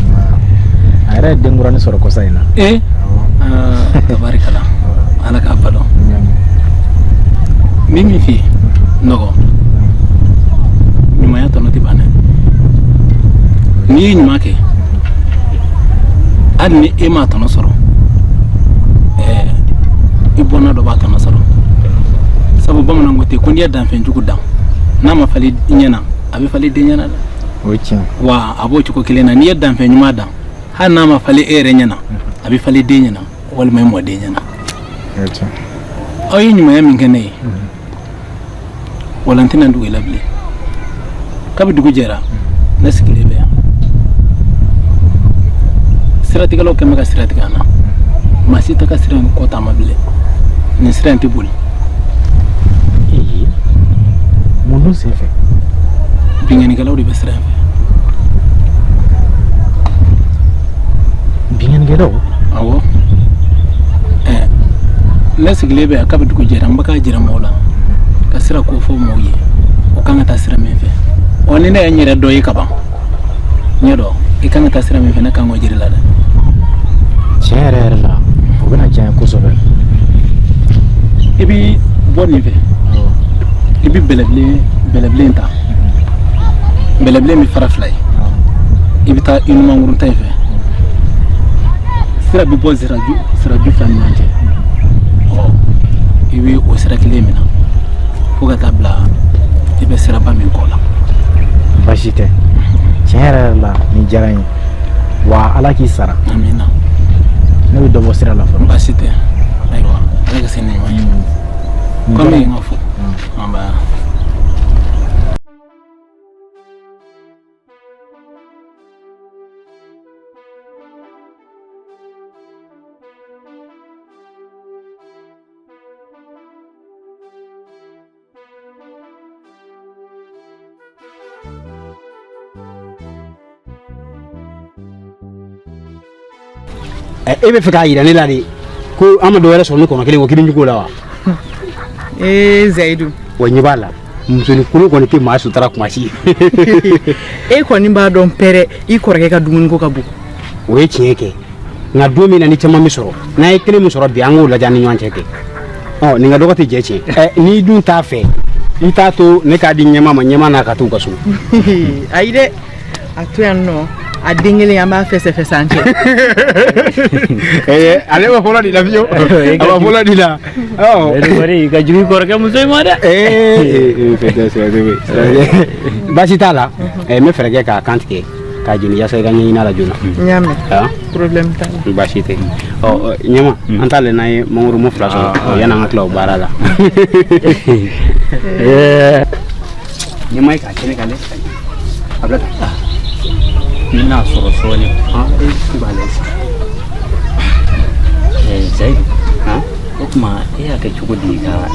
A yɛrɛ ye denkuranin sɔrɔ kɔsa in na. Ee, tabarikala, Ala k'a balo. N bɛ min f'i ye nɔgɔ, ɲumanya tɔnɔ tɛ ban dɛ. N'i ye ɲuman kɛ, hali ni e m'a tɔnɔ sɔrɔ, ɛɛ, i bɔnna dɔ b'a tɔnɔ sɔrɔ. Sabu bamananw ko ten ko n'i ye danfɛnjugu dan, n'a ma falen i ɲɛna, a bɛ falen den ɲɛna dɛ. O ye tiɲɛ. Wa a b'o cogo kelen na, n'i ye danfɛn ɲuman dan, hali n'a ma falen e yɛrɛ ɲɛna, a bɛ falen den ɲɛna walima i mɔden ɲɛna. O ye tiɲɛ. Aw ye ɲumanya min kɛ ne ye, wala n tɛna dogo i la bilen. Kabi dugu jɛra, ne sigilen bɛ yan, siratigɛlaw kɛn bɛ ka sira tigɛ an na. Maa si tɛ ka sira in kɔ taama bilen, nin sira in tɛ boli. Mun dun sen fɛ? Binkannikɛlaw de bɛ sira in fɛ. Binkannikɛlaw? Awɔ. Ɛɛ, ne sigilen bɛ yan kabi dugu jɛra, n bɛ k'a jira mɔgɔw la ka sira ko fɔ mɔgɔw ye, o kan ka taa sira min fɛ. Ɔ, ni ne ye n yɛrɛ dɔ ye kaban, n ɲɛ dɔn i kan ka taa sira min fɛ, ne kan k'o jira i la dɛ. Tiɲɛ yɛrɛ yɛrɛ la, o bɛna diya n ye kosɛbɛ. I bi bɔ nin fɛ, i bi bɛlɛbilen ta, bɛlɛbilen bɛ fara fila ye, i bɛ taa i numankuru ta in fɛ, sira bɛ bɔ siraju fila ni ɲɔgɔn cɛ. Ɔ, i bɛ o sira kelen minɛ fo ka taa bila i bɛ siraba min kɔ la. Baasi tɛ, tiɲɛ yɛrɛ yɛrɛ la, nin diyara n ye wa Ala k'i sara. Amina. Ne bɛ dɔ bɔ sira la fɔlɔ. Baasi tɛ, ayiwa, Ala ka se ni ɲuman ye. Komi n ka fɔ, nba. E bɛ fɛ k'a jira ne la de ko an ma dɔ wɛrɛ sɔrɔ ni kɔnɔ kelen ko k'i bɛ ɲugu o la wa? Ee Zayidu. Wa ɲɛ b'a la, musonin kolon kɔni tɛ maa sutura kuma si. E kɔni b'a dɔn pɛrɛ, i kɔrɔkɛ ka dumuniko ka bon. O ye tiɲɛ kɛ, nka don min na ni caman bɛ sɔrɔ, n'an ye kelen min sɔrɔ bi, an k'o lajɛ an ni ɲɔgɔn cɛ kɛ. Ɔ nin ka dɔgɔ tɛ jɛ tiɲɛ. Ɛ, n'i dun t'a fɛ, i t'a to ne k'a di ɲɛma ma, ɲɛma n'a ka t'u ka so. Ayi dɛ, a to yan nɔ, a den kelen an b'a fɛsɛfɛsɛ an cɛ. Ee, ale ma fɔlɔ de la fiyewu, a ma fɔlɔ de la. Ɔ i ka jugu i kɔrɔkɛ muso in ma dɛ. Ee, baasi t'a la, n bɛ fɛɛrɛ kɛ k'a kan tigɛ k'a jeni yaasa i ka ɲɛɲini a la joona. N y'a mɛn. Ah? Problème t'a la. Baasi tɛ. Ɔ, ɲɛma, an t'ale n'an ye mangoro mu fila sɔrɔ yanni an ka tila o baara la. Ɲɛma ye k'a kɛnɛ ka lɛ a bila tan. N bɛna sɔrɔ sɔɔni. I b'a lɛ sisan. Zayidu, o tuma e y'a kɛ cogo di ka